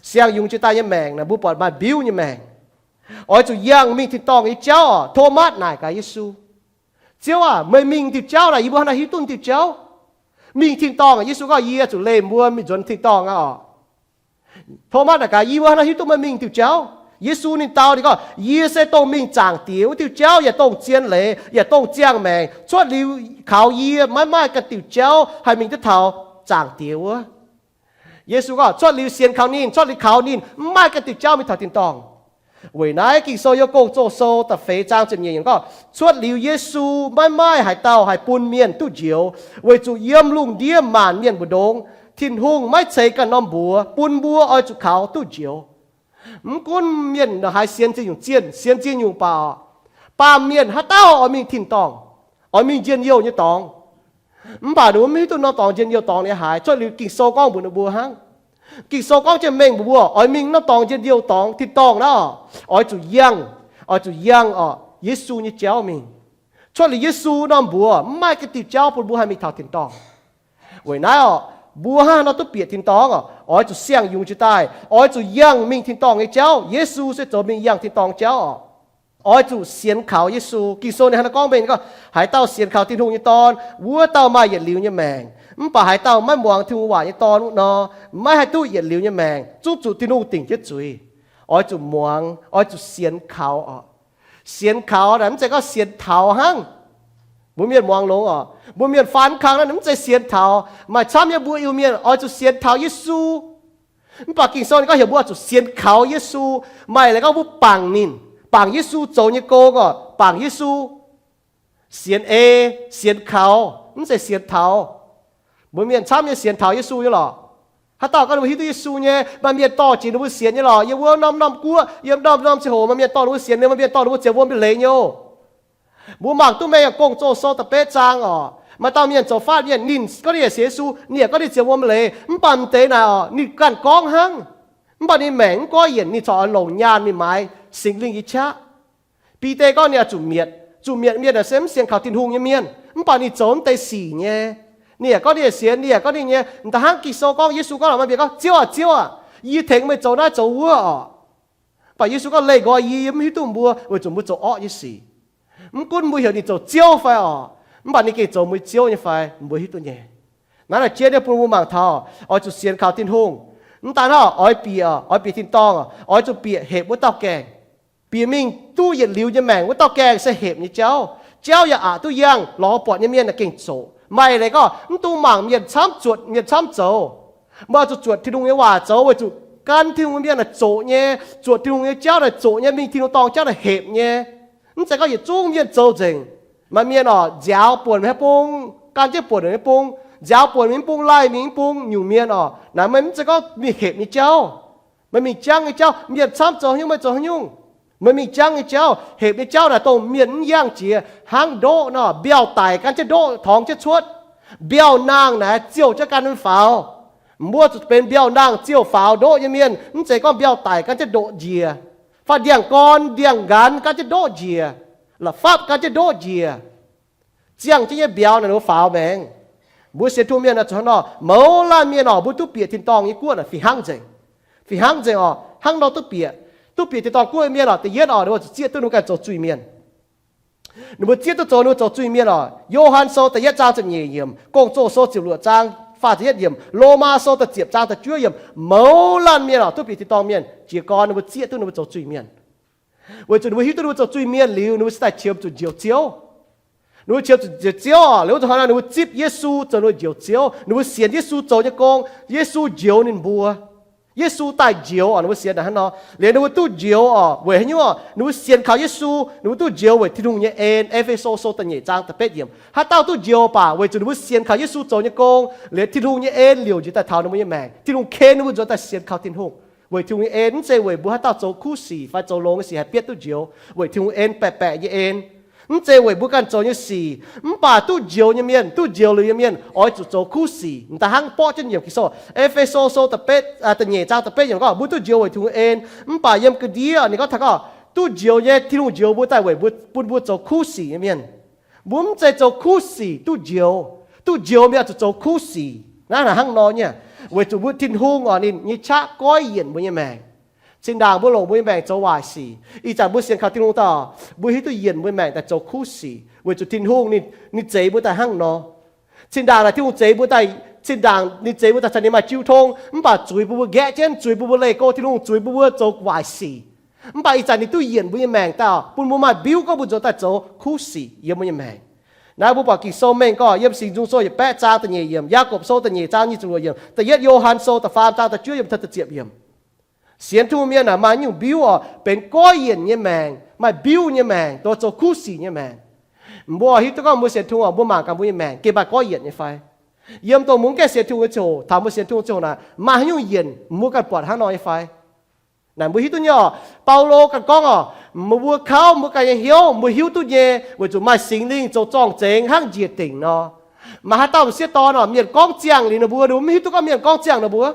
Siang-yungz jiex daaih nyei maengc naaic mbuo buatc maaih mbiuv nyei maengc. Oix zuqc yangh mingh tin-dorngh nyei jauv oc. Tomatv naaic gaax Yesu, Ziouv aac, meih mingh diuh jauv naaic yie mbuo hnangv naaic hiuv duqv diuh jauv? Mingh tin-dorngh. Yesu gorngv, Yie zuqc leih mbuo mingh nzuonx tin-dorngh aqv oc. Tomatv naaic gaax, Yie mbuo hnangv naaic hiuv duqv meih mingh diuh jauv? Yesu ninh dau ninh gorngv, Yie se dongh mingh zaangc Diex wuov diuh jauv, yaac dongh zien leiz, yaac dongh ziangh maengc. Cuotv liuz kaux yie maiv maaih ganh diuh jauv haih mingh duqv taux zaangc Diex wuov. Yesu gorngv, cuotv liuz sienx kaux ninh, cuotv liuz kaux ninh, mv maaih ganh diuh jauv mingh taux tin-dorngh. Weic naaiv Ging-Sou yiem Gong-Zoh Sou da'feix zaang ziepc nyeic yiemc gorngv, cuotv liuz Yesu maiv maaih haaix dauh haih bun mienh duqv njoux, weic zuqc yiem lungh ndiev maanc mienh mbu'ndongx Tin-Hungh maiv ceix ganh norm mbuox bun mbuo oix zuqc kaux duqv njoux. Mv gunv mienh haaix sienx ziex nyungc zienh, sienx ziex nyungc baac, baamh mienh haaix dauh oix mingh tin-dorngh, oix mingh njien-youh nyei dorngx. Mv baac ninh mbuo mv hiuv duqv norm dorngx njien-youh dorngx ninh haaix. Cuotv liuz Ging-Sou gorngv mbuox ninh mbuo hnangv. Ging-Sou gorngv jienv mengh mbuox mbuo oix mingh norm dorngx njien-youh dorngx, tin-dorngh naaiv oc, oix zuqc yangh, oix zuqc yangh oc Yesu nyei jauv mingh. Cuotv liuz Yesu norm mbuox mv maaih ganh diuh jauv bun mbuo haih mingh taux tin-dorngh. Weic naaiv oc, mbuo hnangv haaix nor duqv bieqc tin-dorngh oc? Oix zuqc siang-yungz jiex daaih, oix zuqc yangh mingh tin-dorngh nyei jauv. Yesu se zoux mingh yangh tin-dorngh jauv oc. Oix zuqc sienx kaux Yesu. Ging-Sou ninh hnangv naaiv gorngv mengh gorngv, haaix dauh sienx kaux Tin-Hungh nyei Dorn, wuov dauh maaih yietc liuz nyei maengc. Mv baac haaix dauh maiv muangx Tin-Hungh waac nyei dorn nor, maiv haih duqv yietc liuz nyei maengc, zungv zuqc Tin-Hungh dingc jienv zuiz. Oix zuqc muangx, oix zuqc sienx kaux oc. Sienx kaux naaic mv zeiz gorngv sienx taux hnangv. Mbuo mienh muangx longx oc. Mbuo mienh faan kang naaiv mv zeiz sienx taux. Maaih camv nyei mbuo Iu-Mienh oix zuqc sienx taux Yesu. Mv baac Ging-Sou ninh gorngv heuc mbuo oix zuqc sienx kaux Yesu. Maaih leiz gorngv mbuo bangc ninh, bangc Yesu zoux nyei gong oc, bangc Yesu. Sienx ei, sienx kaux, mv zeiz sienx taux. Mbuo mienh camv nyei sienx taux Yesu nyei lorqc. Haaix dauh gorngv ninh mbuo hiuv duqv Yesu nyei, maaih mienh dorh jiex ninh mbuo sienx nyei lorqc. Yiem wuov norm-norm guoqv, yiem norm-norm ziangh hoc maaih mienh dorh ninh mbuo sienx, maaih mienh dorh ninh mbuo ziouc wuom nyei leiz nyei oc. Mbuo mangc duqv mengh Gong-Zoh Sou da'betv zaang oc. Maaih dauh mienh zoux faatv mienh, ninh gorngv ninh yaac sienx Yesu, ninh yaac gorngv ninh ziouc wuom leiz, mv baac m'deix naaic oc, ninh ganh gorngv hnangv. Mv baac ninh maengc mv goiv yienc, ninh corc oix longc nyaanh mingh maaiz Singx Lingh nyei qaqv. Bide gorngv ninh oix zuqc mietc. Zuqc mietc mienh naaic se mv sienx kaux Tin-Hungh nyei mienh, mv baac ninh zoux mv deix sic nyei. Ninh yaac gorngv ninh yaac sienx, ninh yaac gorngv ninh nyei. M'daaih hnangv Ging-Sou gorngv, Yesu gorngv lorqc, maaih mienh gorngv, Ziouv aac, Ziouv aac, yie tengx meih zoux naaiv zoux wuov oc. Mv baac Yesu gorngv, Leih nqoi yie, yie mv hiuv duqv mbuo, weic zuqc mbuo zoux orqv nyei sic. Mv gunv mbuo heuc ninh zoux ziouv fai oc, mv baac ninh gengh zoux mbuo nyei Ziouv nyei fai, mbuo hiuv duqv nyei. Naaiv naaic jiex nyei bun mbuo mangc taux, oix zuqc sienx kaux Tin-Hungh. Mv daan hnangv oix bieqc, oix bieqc tin-dorngh, oix zuqc bieqc hepc wuov dauh gaengh. Bieqc mingh duqv yietc liuz nyei maengc wuov dauh gaengh se hepc nyei jauv. Jauv yaac aqc duqv yangh, lorz buatc nyei mienh naaic gengh zoqc. Maaih leiz gorngv mv dungx mangc mienh camv zuotc, mienh camv zoux. Mbuo zuqc zuotc Tin-Hungh nyei waac zoux weic zuqc gan Tin-Hungh nyei mienh naaic zoqc nyei, zuotc Tin-Hungh nyei jauv naaic zoqc nyei, mingh Tin-Hungh dorngh jauv naaic hepc nyei. Mv zeiz gorngv yietc zungv mienh zoux nzengc. Maaih mienh oc, nziaaux buonc mingh bung, gan jienv buonc mingh bung, nziaaux buonc mingh bung, laih mingh bung, nyungc mienh oc, naaic meih mv zeiz gorngv mingh hepc nyei jauv. Meih mingh jangv nyei jauv, mienh camv zoux haaix nyungc meih zoux haaix nyungc. Meih mingh jangv nyei jauv, hepc nyei jauv naaic dongh mienh mv yangh jiex, hnangv ndoqv nor, mbiauh daic gan jienv ndoqv torngx jienv cuotv. Mbiauh-naangh naaic ziouh jienv gan faaux. Mbuo zuqc benx mbiauh-naangh ziouh faaux ndoqv nyei mienh, mv zeiz gorngv mbiauh daic gan jienv ndoqv njiec, fai ndiangx-gorn ndiangx-nqanx gan jienv ndoqv njiec, la'fapv gan jienv ndoqv njiec. Ziangh jienv nyei mbiauz naaic ninh mbuo faaux maengx. Mbuo sienx Tin-Hungh mienh naaic zuqc hnangv nor. Mouz laanh mienh oc, mbuo duqv bieqc tin-dorngh nyei guoqv naaic fih hnangv nzengc. Fih hnangv nzengc oc. Hnangv nor duqv bieqc, duqv bieqc tin-dorngh guoqv nyei mienh oc, da'yietv oc, ninh mbuo zuqc zieqv duqv ninh mbuo ganh zoux zuiz-mienh. Ninh mbuo zieqv duqv zoux ninh mbuo zoux zuiz-mienh oc. Yo^han Sou da'yietv zaang ziepc nyeic yiemc, Gong-Zoh Sou ziepc luoqc zaang faah ziepc yietv yiemc, Lomaa Sou da'ziepc zaang da'juov yiemc, mouz laanh mienh oc, duqv bieqc tin-dorngh mienh jiez gorn ninh mbuo zieqv duqv ninh mbuo zoux zuiz-mienh. Weic zuqc ninh mbuo hiuv duqv ninh mbuo zoux zuiz-mienh liuz, ninh mbuo cingx daaih qiemx zuqc njoux Ziouv. Ninh mbuo qiemx zuqc njoux Ziouv oc, liuz wuov zuqc hnangv nor ninh mbuo zipv Yesu zoux ninh mbuo njoux Ziouv. Ninh mbuo sienx Yesu zoux nyei gong, Yesu njoux ninh mbuo. Yesu daaih njoux oc, ninh mbuo sienx naaic hnangv nor. Liuz ninh mbuo duqv njoux oc, weic haaix nyungc oc? Ninh mbuo sienx kaux Yesu, ninh mbuo duqv njoux weic Tin-Hungh nyei en. E^fe^so Sou da'nyeic zaang da'betv yiemc. Haaix dauh duqv njoux baac weic zuqc ninh mbuo sienx kaux Yesu zoux nyei gong, liuz Tin-Hungh nyei en liouc njiec daaih taux ninh mbuo nyei maengc. Tin-Hungh ken ninh mbuo nzuonx daaih sienx kaux Tin-Hungh. Weic Tin-Hungh nyei en, mv zeiz weic mbuo haaix dauh zoux kuv sic fai zoux longx nyei sic haih bietv duqv njoux. Weic Tin-Hungh en, baeqc baeqc nyei en. Mv zeiz weic mbuo ganh zoux nyei sic. Mv baac duqv njoux nyei mienh, duqv njoux liuz nyei mienh oix zuqc zoux kuv sic. M'daaih hnangv borqv jienv yiem Ging-Sou, E^fe^so Sou da'betv, da'nyeic zaang da'betv yiemc gorngv mbuo duqv njoux weic Tin-Hungh en. Mv baac yiem ga'ndiev ninh gorngv taux gorngv duqv njoux nyei, Tin-Hungh njoux mbuo daaih weic mbuo, bun mbuo zoux kuv sic nyei mienh. Mbuo mv zeiz zoux kuv sic duqv njoux. Duqv njoux mienh oix zuqc zoux kuv sic. Naaiv naaic hnangv nor nyei, weic zuqc mbuo Tin-Hungh oc, ninh nyei qaqv goiv yienc mbuo nyei maengc. Zinh ndaangc mbuo longc mbuo nyei maengc zoux waaic sic, ih zanc mbuo sienx kaux Tin-Hungh daaih, mbuo hiuv duqv yienc mbuo nyei maengc daaih zoux kuv sic, weic zuqc Tin-Hungh ninh, ninh zeix mbuo daaih hnangv nor. Zinh ndaangc naaic Tin-Hungh zeix mbuo daaih, zinh ndaangc ninh zeix mbuo daaih caux ninh maaih jiu tong, mv baac zuiz bun mbuo nqaeqv jienv, zuiz bun mbuo leih go Tin-Hungh, zuiz bun mbuo zoux waaic sic. Mv baac ih zanc ninh duqv yienc mbuo nyei maengc daaih, bun mbuo maaih mbiuv gorngv mbuo nzuonx daaih zoux kuv sic yiem mbuo nyei maengc. Naaiv mbuo buatc Ging-Sou mengh gorngv yiem Singx Nzung Sou yietc baeqv zaang da'nyeic yiemc, Yaagorpc Sou da'nyeic zaang nyic ziepc luoqc yiemc, da'yietv Yo^han Sou da'faam zaang da'juov yiemc taux da'ziepc yiemc. Sienx Tin-Hungh mienh aah, maaih nyungc mbiuv oc, benx goiv yienc nyei maengc, maaih mbiuv nyei maengc, dongh zoux kuv sic nyei maengc. Mbuo hiuv duqv gorngv mbuo sienx Tin-Hungh oc, mbuo mangc gaax mbuo nyei maengc gengh maaih goiv yienc nyei fai? Yiem dongh mungz gaengh sienx Tin-Hungh nyei ziangh hoc, taux mbuo sienx Tin-Hungh ziangh hoc naaic, maaih haaix nyungc yienc mbuo ganh buatc hnangv nor nyei fai? Naaic mbuo hiuv duqv nyei oc. Baulo ganh gorngv oc, meih mbuo kauv mbuo ganh nyei hnyouv, mbuo hiuv duqv nyei, weic zuqc maaih Singx Lingh zoux zorng-zengx hnangv njiec dingc nor. Maaih haaix dauh m'sieqv dorn oc, mienh gorngv ziangh liuz ninh mbuo, ninh mbuo mv hiuv duqv gorngv mienh gorngv ziangh ninh mbuo.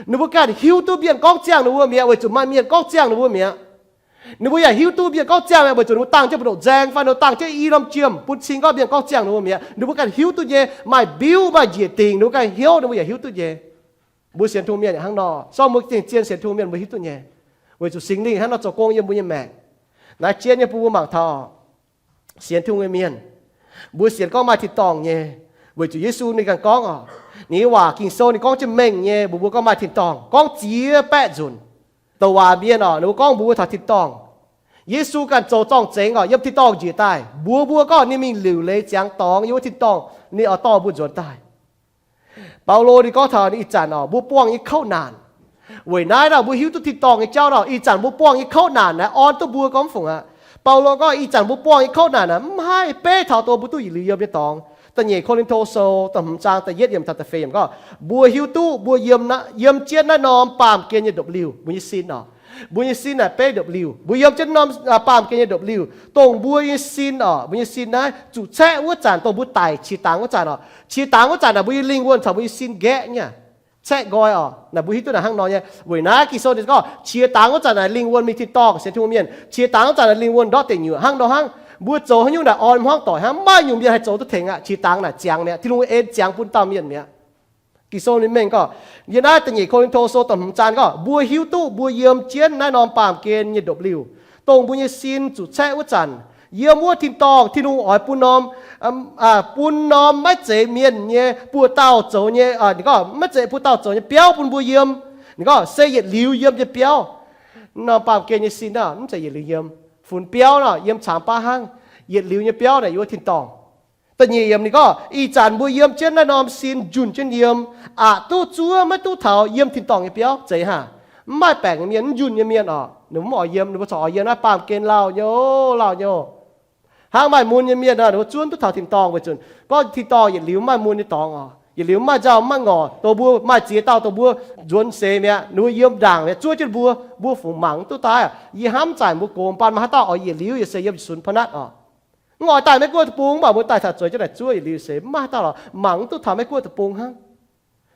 Ninh mbuo ganh hiuv duqv mienh gorngv ziangh ninh mbuo mi'aqv, weic zuqc maaih mienh gorngv ziangh ninh mbuo mi'aqv. Ninh mbuo yaac hiuv duqv mienh gorngv ziangh mi'aqv, weic zuqc ninh mbuo dangh jienv mbu'ndongx nzaeng fai ninh mbuo dangh jienv i norm jiem bun cing gorngv mienh gorngv ziangh ninh mbuo mi'aqv. Ninh mbuo ganh hiuv duqv nyei, maaih mbiuv maaih njiec dingc ninh mbuo ganh hnyouv ninh mbuo yaac hiuv duqv nyei. Mbuo sienx Tin-Hungh mienh yaac hnangv nor. Sorng mbuo gengh zien sienx Tin-Hungh mienh mbuo hiuv duqv nyei, weic zuqc Singx Lingh hnangv nor zoux gong yiem mbuo nyei maengc. Naaiv jienv nyei bun mbuo mangc taux sienx Tin-Hungh nyei mienh, mbuo sienx gorngv maaih tin-dorngh nyei, weic zuqc Yesu ninh ganh gorngv oc, ninh nyei waac Ging-Sou ninh gorngv jienv mengh nyei mbuox mbuo gorngv maaih tin-dorngh, gorngv ziex baeqv nzunc. Douc waac mienh oc, ninh mbuo gorngv mbuox mbuo taux tin-dorngh. Yesu ganh zoux zorng-zengx oc, yiem tin-dorngh njiec daaih mbuox mbuo gorngv ninh mingh liuc leiz ziangx dorngx yiem wuov tin-dorngh, ninh oix dorh mbuo nzuonx daaih. Baulo ninh gorngv taux ninh ih zanc oc, mbuo buangh nyei kouv naanc. Weic naaiv nor mbuo hiuv duqv tin-dorngh nyei jauv nor, ih zanc mbuo buangh nyei kouv naanc naaiv orn duqv mbuo gorngv mv fungc aqv. Baulo gorngv ih zanc mbuo buangh nyei kouv naanc naaiv mv haih beiv taux dongh mbuo duqv yietc liuz yiem nyei dorngx. Da'nyeic Ko^lin^to Sou da'hmz zaang da'yietv yiemc taux da'feix yiemc gorngv, mbuo hiuv duqv mbuo yiem, yiem jienv naaiv norm baamh gen nyei ndopv-liuh, mbuo nyei sin oc. Mbuo nyei sin naaic beiv ndopv-liuh. Mbuo yiem jienv norm, aa, baamh gen nyei ndopv-liuh, dongh mbuo nyei sin oc, mbuo nyei sin naaiv zuqc caeqv wuov zanc, dongh mbuo daic qiex dangx wuov zanc oc. Qiex dangx wuov zanc naaic mbuo nyei lingh wuonh caux mbuo nyei sin nqaeqv nyei. Caeqv nqoi oc. Naaic mbuo hiuv duqv naaic hnangv nor nyei. Weic naaiv Ging-Sou ninh gorngv qiex dangx wuov zanc naaic lingh wuonh mingh tin-dorngh, sienx Tin-Hungh mienh, qiex dangx wuov zanc naaic lingh wuonh ndortv deic nyuoqc hnangv nor hnangv. Mbuo zoux haaix nyungc naaic orn hmuangv doic hnangv, maaih nyungc mienh haih zoux duqv tengx aqv. Qiex dangx naaic ziangx mi'aqv, Tin-Hungh en ziangx bun dauh mienh mi'aqv. Ging-Sou ninh mengh gorngv, yiem naaiv da'nyeic Ko^lin^to Sou da'hmz zaang gorngv, mbuo hiuv duqv mbuo yiem jienv naaiv norm baamh gen nyei ndopv-liuh, dongh mbuo nyei sin zuqc caeqv wuov zanc, yiem wuov tin-dorngh Tin-Hungh oix bun norm, bun norm maiv zeiz mienh nyei buoz-dauh zoux nyei, ninh gorngv maiv zeiz buoz-dauh zoux nyei biauv bun mbuo yiem. Ninh gorngv se yietc liuz yiem nyei biauv. Norm baamh gen nyei sin naaic mv zeiz yietc liuz yiem. Funx biauv nor yiem caangx baav hnangv. Yietc liuz nyei biauv naaic yiem wuov tin-dorngh. Da'nyeic yiemc ninh gorngv, ih zanc mbuo yiem jienv naaiv norm sin njunh jienv yiem, aqc duqv zuov maiv duqv taux yiem tin-dorngh nyei biauv. Zeiz hnangv. Mv maaih baengc nyei mienh, mv njunh nyei mienh oc, ninh mbuo mv oix yiem, ninh mbuo corc oix yiem naaiv baamh gen lauh nyei, lauh nyei. Hnangv maaih mun nyei mienh nor, ninh mbuo zuov duqv taux tin-dorngh weic zuqc gorngv tin-dorngh yietc liuz mv maaih mun nyei dorngx oc. Yietc liuz mv maaih nzauh mv maaih ngorc, dongh mbuo maaih ziex dauh dongh mbuo nzuonx seix mi'aqv, ninh mbuo yiem ndaangc mi'aqv, zuov jienv mbuo, mbuo fungc mangc mv duqv daaih. Yie hnamv zanc mbuo gox baan maaih haaix dauh oix yietc liuz yaac se yiem Sun Panat oc. Mv oix daaih Meiv Guoqv deic-bung, mv baac mbuo daaih taux zueiz jienv naaic zuov yietc liuz seix, mv maaih haaix dauh lorqc mangc mv duqv taux Meiv Guoqv deic-bung hnangv.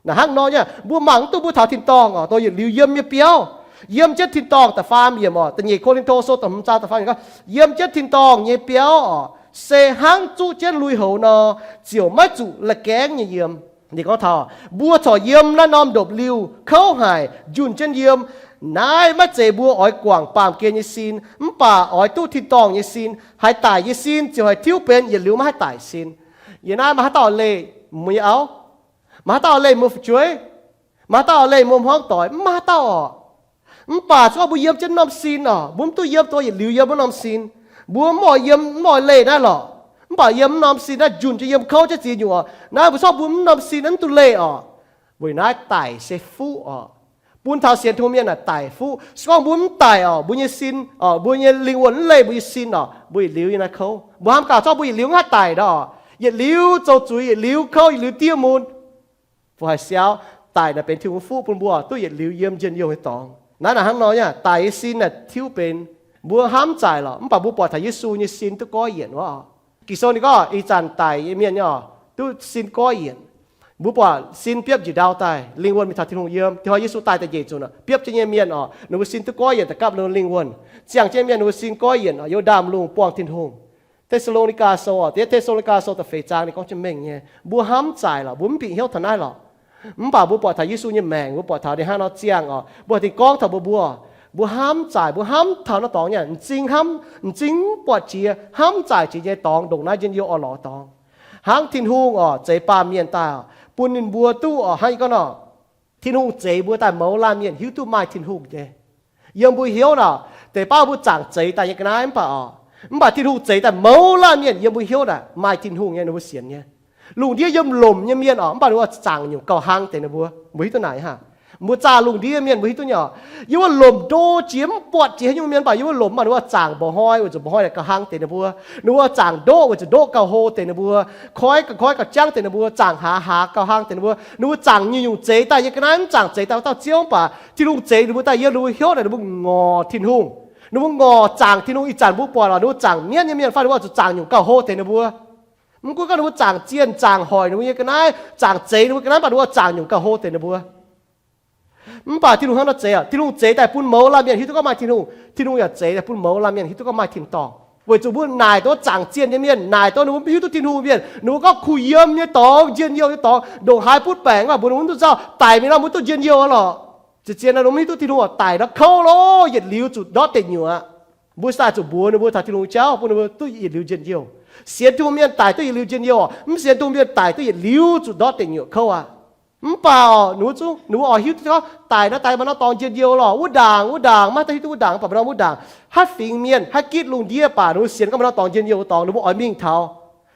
Naaic hnangv nor nyei, mbuo mangc mv duqv mbuo taux tin-dorngh oc, dongh yietc liuz yiem nyei biauv. Yiem jienv tin-dorngh da'faam yiemc oc, da'nyeic Ko^lin^to Sou da'hmz zaang da'faam yiemc gorngv, yiem jienv tin-dorngh nyei biauv oc, se hnangv zuqv jienv lui-houx nor, ziouc maiv zuqc la'gaengv nyei yiem. Ninh gorngv taux mbuo corc yiem naaiv norm ndopv-liuh kouv haic, njunh jienv yiem. Naaiv maiv zeiz mbuo oix guangc baamh gen nyei sin, mv baac oix duqv tin-dorngh nyei sin. Haih daic nyei sin ziouc haih tiuv benx yietc liuz maiv haih daic sin. Yiem naaiv maaih haaix dauh leih mbuo nyei auv? Maaih haaix dauh leih mbuo fu'jueiv? Maaih haaix dauh leih mbuo hmuangv doic? Mv maaih haaix dauh oc. Mv baac se gorngv mbuo yiem jienv norm sin oc, mbuo mv duqv yiem dongh yietc liuz yiem wuov norm sin. Mbuo mv oix yiem, mv oix leih naaiv lorqc. Mv baac yiem wuov norm sin naaiv njunh jienv yiem kouv jienv ziex nyungc oc. Naaiv mbuo corc mbuo mv norm sin naaiv mv duqv leih oc. Weic naaiv daic se fuqv oc. Bun taux sienx Tin-Hungh mienh naaic daic fuqv. Se gorngv mbuo mv daic oc, mbuo nyei sin oc, mbuo nyei lingh wuonh mv leih mbuo nyei sin oc, mbuo yietc liuz yiem naaiv kouv. Mbuo hnamv gaax corc mbuo yietc liuz mv haih daic ndau oc. Yietc liuz zoux zuiz, yietc liuz kouv, yietc liuz diev mun. Fu haih siau, daic naaic benx Tin-Hungh fuqv bun mbuo duqv yietc liuz yiem njien-youh nyei dorngx. Naaiv naaic hnangv nor nyei, daic nyei sin naaic tiuv benx Mbuo hnamv zaaic lorqc, mv baac mbuo buatc taux Yesu nyei sin duqv goiv yienc wuov. Ging-Sou ninh gorngv ih zanc daic nyei mienh nyei oc, duqv sin goiv yienc. Mbuo buatc sin biopv njiec ndau daaih, lingh wuonh mingh taux Tin-Hungh yiem. Tin-Hungh Yesu daaih da'nyeic nzunc, biopv jienv nyei mienh oc, ninh mbuo sin duqv goiv yienc daaih gapv lingh wuonh. Ziangh jienv mienh ninh mbuo sin goiv yienc oc, yiem ndaamv-lungh buangh Tin-Hungh. Te^saa^lo^ni^gaa Sou oc, deix Te^saa^lo^ni^gaa Sou da'feix zaang ninh gorngv jienv mengh nyei, mbuo hnamv zaaic lorqc, mbuo mv bingx hnyouv taux naaiv lorqc. Mv baac mbuo buatc taux Yesu nyei maengc, mbuo buatc taux ninh hnangv nor ziangh oc, mbuo haih dingc gorngv taux mbuo, mbuo, mbuo hnamv zaaic, mbuo hnamv taux naaiv dorngx nyei, m'zing hnamv, m'zing mv buatc jiex, hnamv zaaic jiex nyei dorngx, ndongc naaiv njien-youh orn-lorqc dorngx. Hnangv Tin-Hungh oc zeix baamh mienh daaih oc, bun ninh mbuo duqv oc, hnangv yie gorngv nor, Tin-Hungh zeix mbuo daaih mouz laanh mienh hiuv duqv maaih Tin-Hungh nyei. Yiem mbuo hnyouv naaic, deix baav mbuo zaangc zeix daaih nyei ga'naaiv mv baac oc, mv baac Tin-Hungh zeix daaih mouz laanh mienh yiem mbuo hnyouv naaic maaih Tin-Hungh nyei, ninh mbuo sienx nyei. Lungh ndiev yiem lomc nyei mienh oc, mv baac ninh mbuo zaangc nyungc gauh hnangv deix ninh mbuo. Mbuo hiuv duqv naaic hnangv? Mbuo zaah lungh ndiev mienh mbuo hiuv duqv nyei oc. Yiem wuov lomc ndo jiex mv buatc jiex haaix nyungc mienh, mv baac yiem wuov lomc mv baac ninh mbuo zaangc mba'hnoi weic zuqc mba'hnoi naaic gauh hnangv deix ninh mbuo. Ninh mbuo zaangc ndoqv weic zuqc ndoqv gauh hlo deix ninh mbuo. Koiv gauh koiv gauh jangv deix ninh mbuo, zaangc haaz haaz gauh hnangv deix ninh mbuo. Ninh mbuo zaangc nyungc-nyungc zeix daaih nyei ga'naaiv, mv zaangc zeix daaih wuov dauh Ziouv, mv baac Tin-Hungh zeix ninh mbuo daaih yiem ninh mbuo hnyouv naaic, ninh mbuo ngorc Tin-Hungh. Ninh mbuo ngorc zaangc Tin-Hungh. Ih zanc mbuo buatc lorqc, ninh mbuo zaangc mienv nyei mienh fai ninh mbuo zuqc zaangc nyungc gauh hlo deix ninh mbuo. Mv gunv gorngv ninh mbuo zaangc zienh zaangc hoic ninh mbuo nyei ga'naaiv, zaangc zeix ninh mbuo ga'naaiv, mv baac ninh mbuo zaangc nyungc gauh hlo deix ninh mbuo. Mv baac Tin-Hungh hnangv nor zeix oc. Tin-Hungh zeix daaih bun mouz laanh mienh hiuv duqv gorngv maaih Tin-Hungh. Tin-Hungh yaac zeix daaih bun mouz laanh mienh hiuv duqv gorngv maaih tin-dorngh. Weic zuqc mbuo naaic dongh zaangc zienh nyei mienh, naaic dongh ninh mbuo mv hiuv duqv Tin-Hungh mienh, ninh mbuo gorngv kuh yiem nyei dorngx, njien-youh nyei dorngx, ndongc haaix butv baengc mv baac mbuo ninh mbuo mv duqv nzauh, daic mingh nor mbuo duqv njien-youh lorqc. Zien-zien nor ninh mbuo mv hiuv duqv Tin-Hungh oc, daic nor kouv lorqc, yietc liuz zuqc ndortv deic nyuoqc. Mbuo daaih zuqc mbuox ninh mbuo taux Tin-Hungh jauv bun ninh mbuo duqv yietc liuz njien-youh. Sienx Tin-Hungh mienh daic duqv yietc liuz njien-youh oc, mv sienx Tin-Hungh mienh daic duqv yietc liuz zuqc ndortv deic nyuoqc kouv aqv. Mv baac ninh mbuo zungv, ninh mbuo oix hiuv duqv gorngv daic nor daic maaih norm dorngx njien-youh lorqc, wuov ndaangc wuov ndaangc, maiv daaih hiuv duqv wuov ndaangc, mv baac maaih norm wuov ndaangc, haaix fingx mienh haaix gitv lungh ndiev baac ninh mbuo sienx gorngv maaih norm dorngx njien-youh wuov dorngx ninh mbuo oix mingh taux.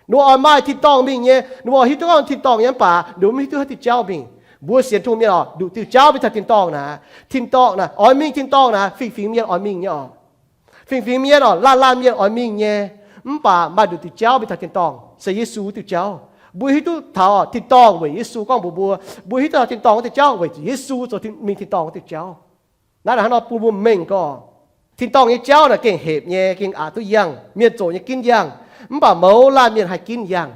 Ninh mbuo oix maaih tin-dorngh mingh nyei, ninh mbuo oix hiuv duqv gorngv tin-dorngh nyei mv baac ninh mbuo mv hiuv duqv haaix diuh jauv mingh. Mbuo sienx Tin-Hungh mienh oc, nduqc diuh jauv mingh taux tin-dorngh naaic. Tin-dorngh naaic oix mingh, tin-dorngh naaic fingx-fingx mienh oix mingh nyei oc. Fingx-fingx mienh oc, laanh laanh mienh oix mingh nyei. Mv baac maaih nduqc diuh jauv mingh taux tin-dorngh, se Yesu diuh jauv. Mbuo hiuv duqv taux tin-dorngh weic Yesu gorngv mbuox mbuo. Mbuo hiuv duqv taux tin-dorngh wuov diuh jauv weic zuqc Yesu zoux mingh tin-dorngh wuov diuh jauv. Naaiv hnangv nor bun mbuo mengh gorngv, tin-dorngh nyei jauv naaic gengh hepc nyei, gengh aqc duqv yangh, mienh zoqc nyei ginv yangh. Mv baac mouz laanh mienh haih ginv yangh.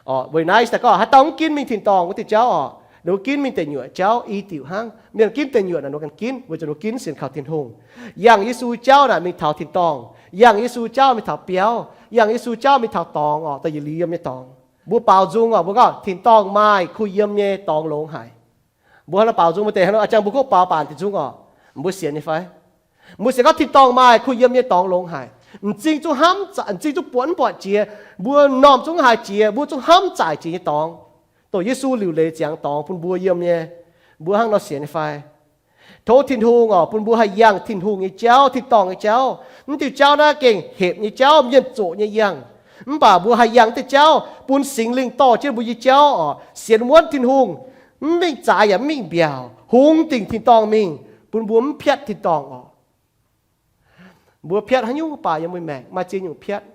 Oc, weic naaiv se gorngv haaix dauh mv ginv mingh tin-dorngh wuov diuh jauv oc, ninh mbuo ginv mingh deic nyuoqc jauv i diuc hnangv. Mienh ginv deic nyuoqc naaic ninh mbuo ganh ginv, weic zuqc ninh mbuo ginv sienx kaux Tin-Hungh. Yangh Yesu jauv naaic mingh taux tin-dorngh. Yangh Yesu jauv mingh taux biauv. Yangh Yesu jauv mingh taux dorngx oc, daaih yietc liuz yiem nyei dorngx. Mbuo baaux nzung oc, mbuo gorngv tin-dorngh maaih, kuh yiem nyei dorngx longx haic. Mbuo hnangv nor baaux nzung, mbuo deix hnangv nor, a'jang mbuo kov baaux baanc deix nzung oc. Mbuo sienx nyei fai? Mbuo sienx gorngv tin-dorngh maaih, kuh yiem nyei dorngx longx haic. M'zing zungv hnamv, m'zing zungv buatc mv buatc jiex, mbuo m'normh zungv haiz jiex, mbuo zungv hnamv zaaic jiex nyei dorngx, dongh Yesu liuc leiz ziangx dorngx bun mbuo yiem nyei. Mbuo hnangv nor sienx nyei fai? Tov Tin-Hungh oc, bun mbuo haih yangh Tin-Hungh nyei jauv, tin-dorngh nyei jauv. Mv diuh jauv naaiv gengh hepc nyei jauv, mienh zoqc nyei yangh. Mv baac mbuo haih yangh diuh jauv, bun Singx Lingh dorh jienv mbuo nyei jauv oc, sienx wuonv Tin-Hungh, mv mingh zaaix yaac mv mingh mbiaauc, hungx dingc tin-dorngh mingh, bun mbuo mv piatv tin-dorngh oc. Mbuo piatv haaix nyungc baac yiem mbuo maengc maaih ziex nyungc piatv.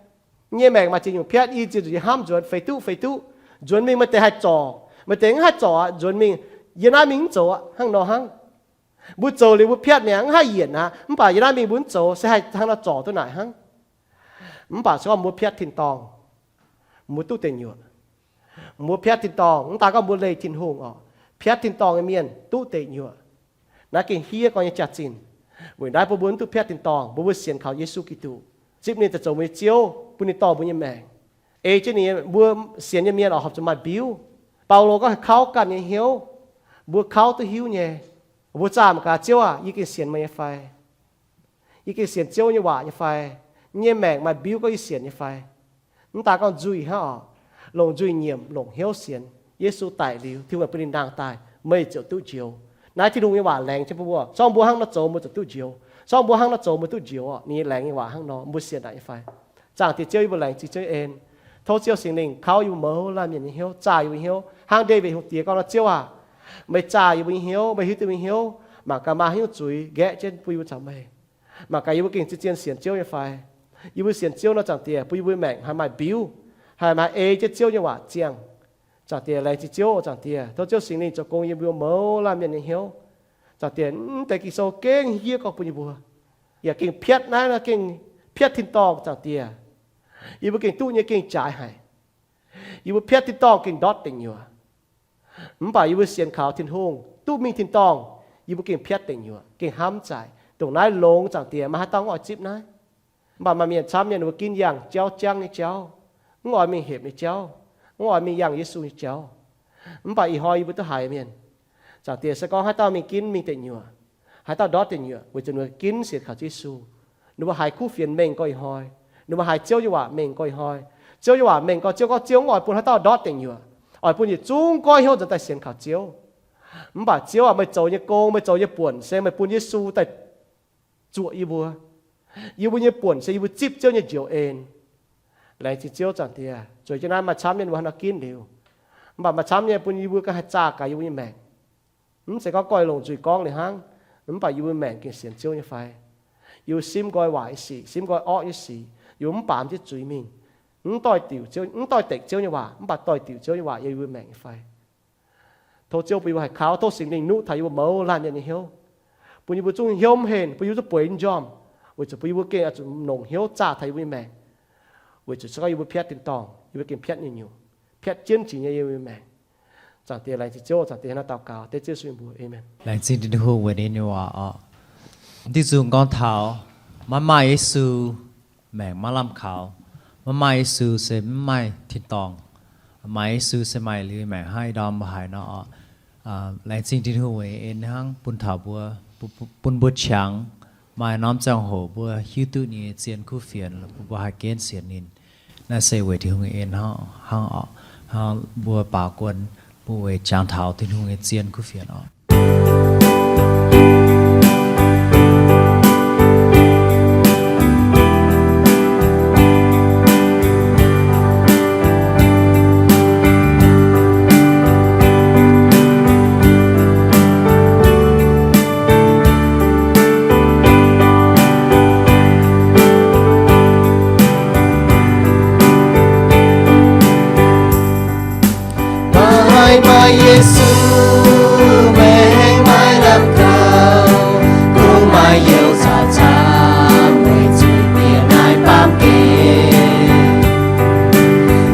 Nyei maengc maaih ziex nyungc piatv, i ziex nyungc nyei hnamv nzuonx feix duqv feix duqv. Nzuonx mingh maaih deix haih zorc, maaih deix mv haih zorc aqv. Nzuonx mingh, yie naaiv mingh mv zoux aqv, hnangv nor hnangv. Mbuo zoux liuz mbuo piatv mi'aqv, mv haih yienc aqv. Mv baac yie naaiv mingh mbuo mv zoux, se haih hnangv nor zorc duqv naaic hnangv. Mv baac se gorngv mbuo piatv tin-dorngh, mbuo duqv deic nyuoqc. Mbuo piatv tin-dorngh, mv daan gorngv mbuo leih Tin-Hungh oc, piatv tin-dorngh nyei mienh duqv deic nyuoqc. Naaiv gengh hiev gorngv nyei jaax-zinh. Weic naaiv bun mbuo mv duqv piatv tin-dorngh, bun mbuo sienx kaux Yesu Giduc, zipv ninh daaih zoux mbuo nyei Ziouv, bun ninh dorh mbuo nyei maengc. Ei jienv ninh, mbuo sienx nyei mienh oc, horpc zuqc maaih mbiuv. Baulo gorngv haih kauv ganh nyei hnyouv. Mbuo kauv duqv hiuv nyei. Mbuo zaah mangc gaax, Ziouv aac, yie gengh sienx meih nyei fai? Yie gengh sienx Ziouv nyei waac nyei fai? Yie nyei maengc maaih mbiuv gorngv yie sienx nyei fai? Mv daan gorngv nzuih hnangv oc, longc nzuih nyiemc, longc hnyouv sienx. Yesu daic liuz, Tin-Hungh bun ninh nangh daaih, meih ziouc duqv njoux. Naaiv Tin-Hungh nyei waac laengz jienv bun mbuo, se gorngv mbuo hnangv nor zoux, mbuo ziouc duqv njoux. Se gorngv mbuo hnangv nor zoux, mbuo duqv njoux oc. Ninh nyei laengz nyei waac hnangv nor, mbuo sienx naaic nyei fai? Zaangc Diex Ziouv, yie mbuo laengz zingh Ziouv nyei en. Tov Ziouv Singx Lingh kauv yie mbuo mouz laanh mienh nyei hnyouv, zaah yie mbuo nyei hnyouv. Hnangv Ndaawitv Hungh Diex gorngv nor, Ziouv aac, meih zaah yie mbuo nyei hnyouv, meih hiuv duqv yie mbuo nyei hnyouv. Mangc gaax maaih haaix nyungc zuiz nqaeqv jienv bun yie mbuo caux meih. Mangc gaax yie mbuo gengh zien-zien sienx Ziouv nyei fai? Yie mbuo sienx Ziouv nor, Zaangc Diex, bun yie mbuo maengc haih maaih mbiuv, haih maaih ei jienv Ziouv nyei waac ziangh. Zaangc Diex, laengz zingh Ziouv, Zaangc Diex, tov Ziouv Singx Lingh zoux gong yiem mbuo mouz laanh mienh nyei hnyouv. Zaangc Diex, mv deix Ging-Sou gengh hiev gorngv bun yie mbuo. yaac gengh piatv naaiv, gengh piatv tin-dorngh, Zaangc Diex. Yie mbuo gengh duqv nyei gengh jaaix haic. Yie mbuo piatv tin-dorngh gengh ndortv deic nyuoqc. Mv baac yie mbuo sienx kaux Tin-Hungh duqv mingh tin-dorngh, yie mbuo gengh piatv deic nyuoqc, gengh hnamv zaaic. Ndongc naaiv longx, Zaangc Diex, maaih haaix dauh mv oix zipv naaiv? Mv baac maaih mienh camv mienh mbuo ginv yangh jauv jangv nyei jauv, mv oix mingh hepc nyei jauv, mv oix mingh yangh Yesu nyei jauv. Mv baac ih hnoi yie mbuo duqv haiz mienh, Zaangc Diex, se gorngv haaix dauh mingh ginv mingh deic nyuoqc, haaix dauh ndortv deic nyuoqc, weic zuqc ninh mbuo ginv sienx kaux Ziouv Yesu. Ninh mbuo haiz kuv fienx mengh gorx ih hnoi. Ninh mbuo haiz Ziouv nyei waac mengh gorx ih hnoi. Ziouv nyei waac mengh gorx, Ziouv gorngv Ziouv mv oix bun haaix dauh ndortv deic nyuoqc, oix bun yietc zungv goiv hnyouv nzuonx daaih sienx kaux Ziouv. Mv baac Ziouv aac, meih zoux nyei gong, meih zoux nyei buonc se meih bun Yesu daaih zuoqc yie mbuo. Yie mbuo nyei buonc se yie mbuo zipv Ziouv nyei njoux en. Laengz zingh Ziouv, Zaangc Diex. Zueiz jienv naaiv maaih camv mienh mbuo haaix nor ginv liuz, mv baac maaih camv mienh bun yie mbuo ganh haih zaah gaax yie mbuo nyei maengc. Mv zeiz gorngv goiv longc nzuih gorngv liuz hnangv, mv baac yie mbuo maengc gengh sienx Ziouv nyei fai? Yie mbuo simv nqoi waaic nyei sic, simv nqoi orqv nyei sic, yie mbuo mv baamz jienv zuiz mingh, mv doix-dekc Ziouv, mv doix-dekc Ziouv nyei waac, mv baac doix-dekc Ziouv nyei waac yiem yie mbuo maengc nyei fai? Tov Ziouv bun yie mbuo haih kaux, tov Singx Lingh nuqv taux yie mbuo mouz laanh mienh nyei hnyouv, bun yie mbuo zungv hnyouv mv henv, bun yie mbuo zungv bueix njormh, weic zuqc bun yie mbuo gengh oix zuqc longc hnyouv zaah taux yie mbuo nyei maengc. Weic zuqc se gorngv yie mbuo piatv tin-dorngh, yie mbuo gengh piatv nyungc-nyungc, piatv jienv jiex nyei yie mbuo nyei maengc. Zaangc Diex, laengz zingh Ziouv, Zaangc Diex hnangv naaiv daux gaux dengv Ziouv Yesu nyei mbuox. Aamen. Laengz zingh Tin-Hungh weic ninh nyei waac oc. Diuh nzung gorngv taux maiv maaih Yesu, maengc maiv lamh kaux. Maiv maaih Yesu se maiv maaih tin-dorngh. Maaih Yesu se maaih liuz maengc, hnangv ih ndorm mbuo haiz nor oc. Laengz zingh Tin-Hungh weic en hnangv bun taux mbuo, bun mbuo qangx maaih norm ziangh hoc mbuo hiuv duqv ninh nyei zien kuv fienx, bun mbuo haih genv sienx ninh. Naaiv se weic Tin-Hungh nyei en hnangv oc. Hnangv mbuo baaux guon, mbuo weic jangx taux Tin-Hungh nyei zien kuv fienx oc. Maaih, maaih Yesu, maengc maiv lamh kaux, kungx maaih youz caux camv, weic zuiz-bieqc naaiv baamh gen.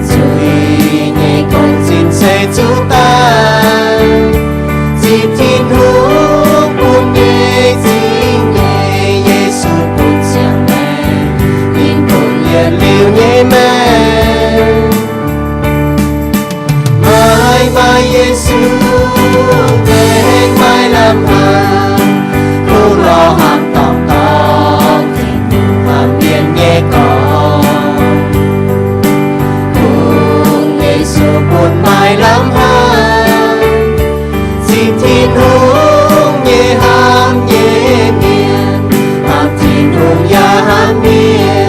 Zuiz nyei gong-zinh se zuqc daaih, zipv Tin-Hungh bun nyei zingh nyei, Yesu bun siang-maengc, ninh bun yietc liuz nyei maengc. Maaih, maaih Yesu, maengc maiv lamh hlang, kungx lorz hnamv dorngc-dorngc, Tin-Hungh hnamv mienh nyei gorx. Kungx Yesu bun maaih lamh hlang, zipv Tin-Hungh nyei hnamv nyei mienh, hnamv Tin-Hungh yaac hnamv mienh.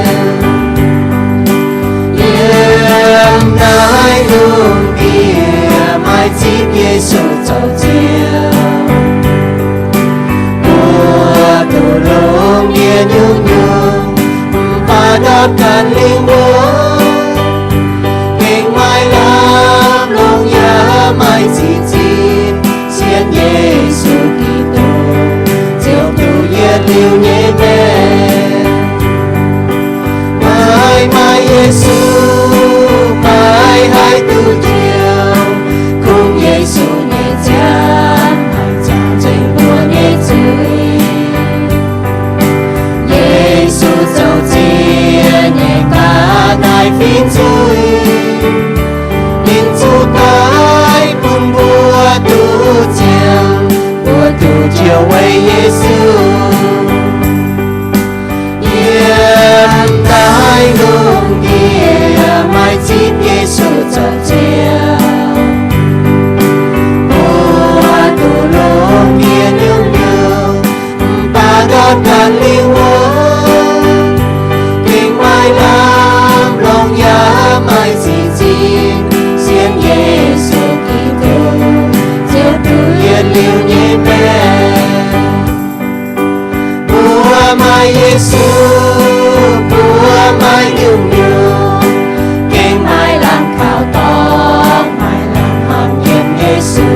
Yiem naaiv lungh ndiev maaih zipv Yesu zoux Ziouv. Mbuo duqv longx ndiev nyungc-nyungc, mv baac ndortv ganh lingh wuonh, gengh maaih lamh longc yaac maaih ziqc zinh, sienx Yesu Giduc, Ziouv duqv yietc liuz nyei maengc. Maaih, maaih Yesu, maaih haih duqv njoux, kungx Yesu nyei nziaamv haih zaah nzengc mbuo nyei zuiz. Yesu zoux ziex nyei ga'naaiv fingx zuiz, ninh zuqc daic bun mbuo duqv ziangh, mbuo duqv njoux weic Yesu. Yiem naaiv lungh ndiev maaih zipv Yesu zoux Ziouv. Mbuo duqv longx ndiev nyungc-nyungc, mv baac ndortv ganh lingh wuonh, gengh maaih lamh longc yaac maaih ziqc zinh, sienx Yesu Giduc, Ziouv duqv yietc liuz nyei maengc. Mbuo maaih Yesu, mbuo maaih nyungc-nyungc, gengh maaih lamh kaux dorngx, maaih lamh hnamv yiem Yesu.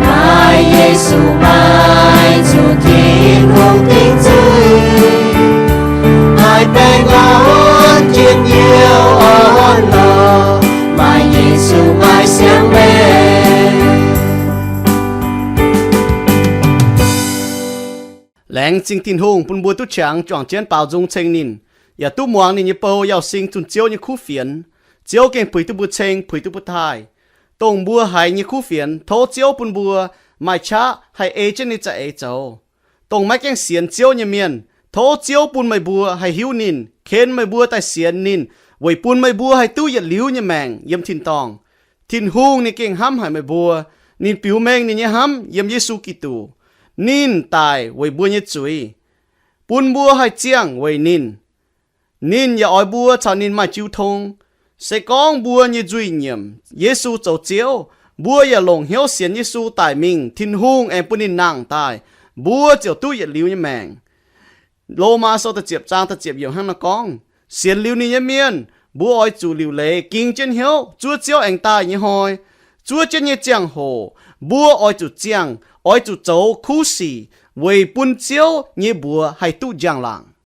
Maaih Yesu, maaih zuqc Tin-Hungh Laengz zingh Tin-Hungh bun mbuo duqv qangx juangc jienv baaux nzung ceng ninh, yaac duqv muangx ninh nyei bou Yauh Sing zunh Ziouv nyei kuv fienx. Ziouv gengh puix duqv mbuo ceng, puix duqv mbuo taaih. Dongh mbuo haiz nyei kuv fienx, tov Ziouv bun mbuo maaih qaqv haih ei jienv ninh za'eix zoux. Dongh maiv gaengh sienx Ziouv nyei mienh, tov Ziouv bun meih mbuo haih hiuv ninh, ken meih mbuo daaih sienx ninh, weic bun meih mbuo haih duqv yietc liuz nyei maengc yiem tin-dorngh. Tin-Hungh ninh gengh hnamv haic meih mbuo. Ninh biux mengh ninh nyei hnamv yiem Yesu Giduc. Ninh daic weic mbuo nyei zuiz, bun mbuo haih ziangh weic ninh. Ninh yaac oix mbuo caux ninh maaih jiu tong. Se gorngv mbuo nyei nzuih nyiemc Yesu zoux Ziouv, mbuo yaac longc hnyouv sienx Yesu daic mingh, Tin-Hungh aengx bun ninh nangh daaih, mbuo ziouc duqv yietc liuz nyei maengc. Lomaa Sou da'ziepc zaang da'ziepc yiemc hnangv naaiv gorngv, sienx liuz ninh nyei mienh, mbuo oix zuqc liuc leiz ging jienv hnyouv zuov Ziouv aengx daaih nyei hnoi. Zuov jienv nyei ziangh hoc, mbuo oix zuqc ziangh, oix zuqc zoux kuv sic weic bun Ziouv nyei mbuox haih duqv njang-laangc.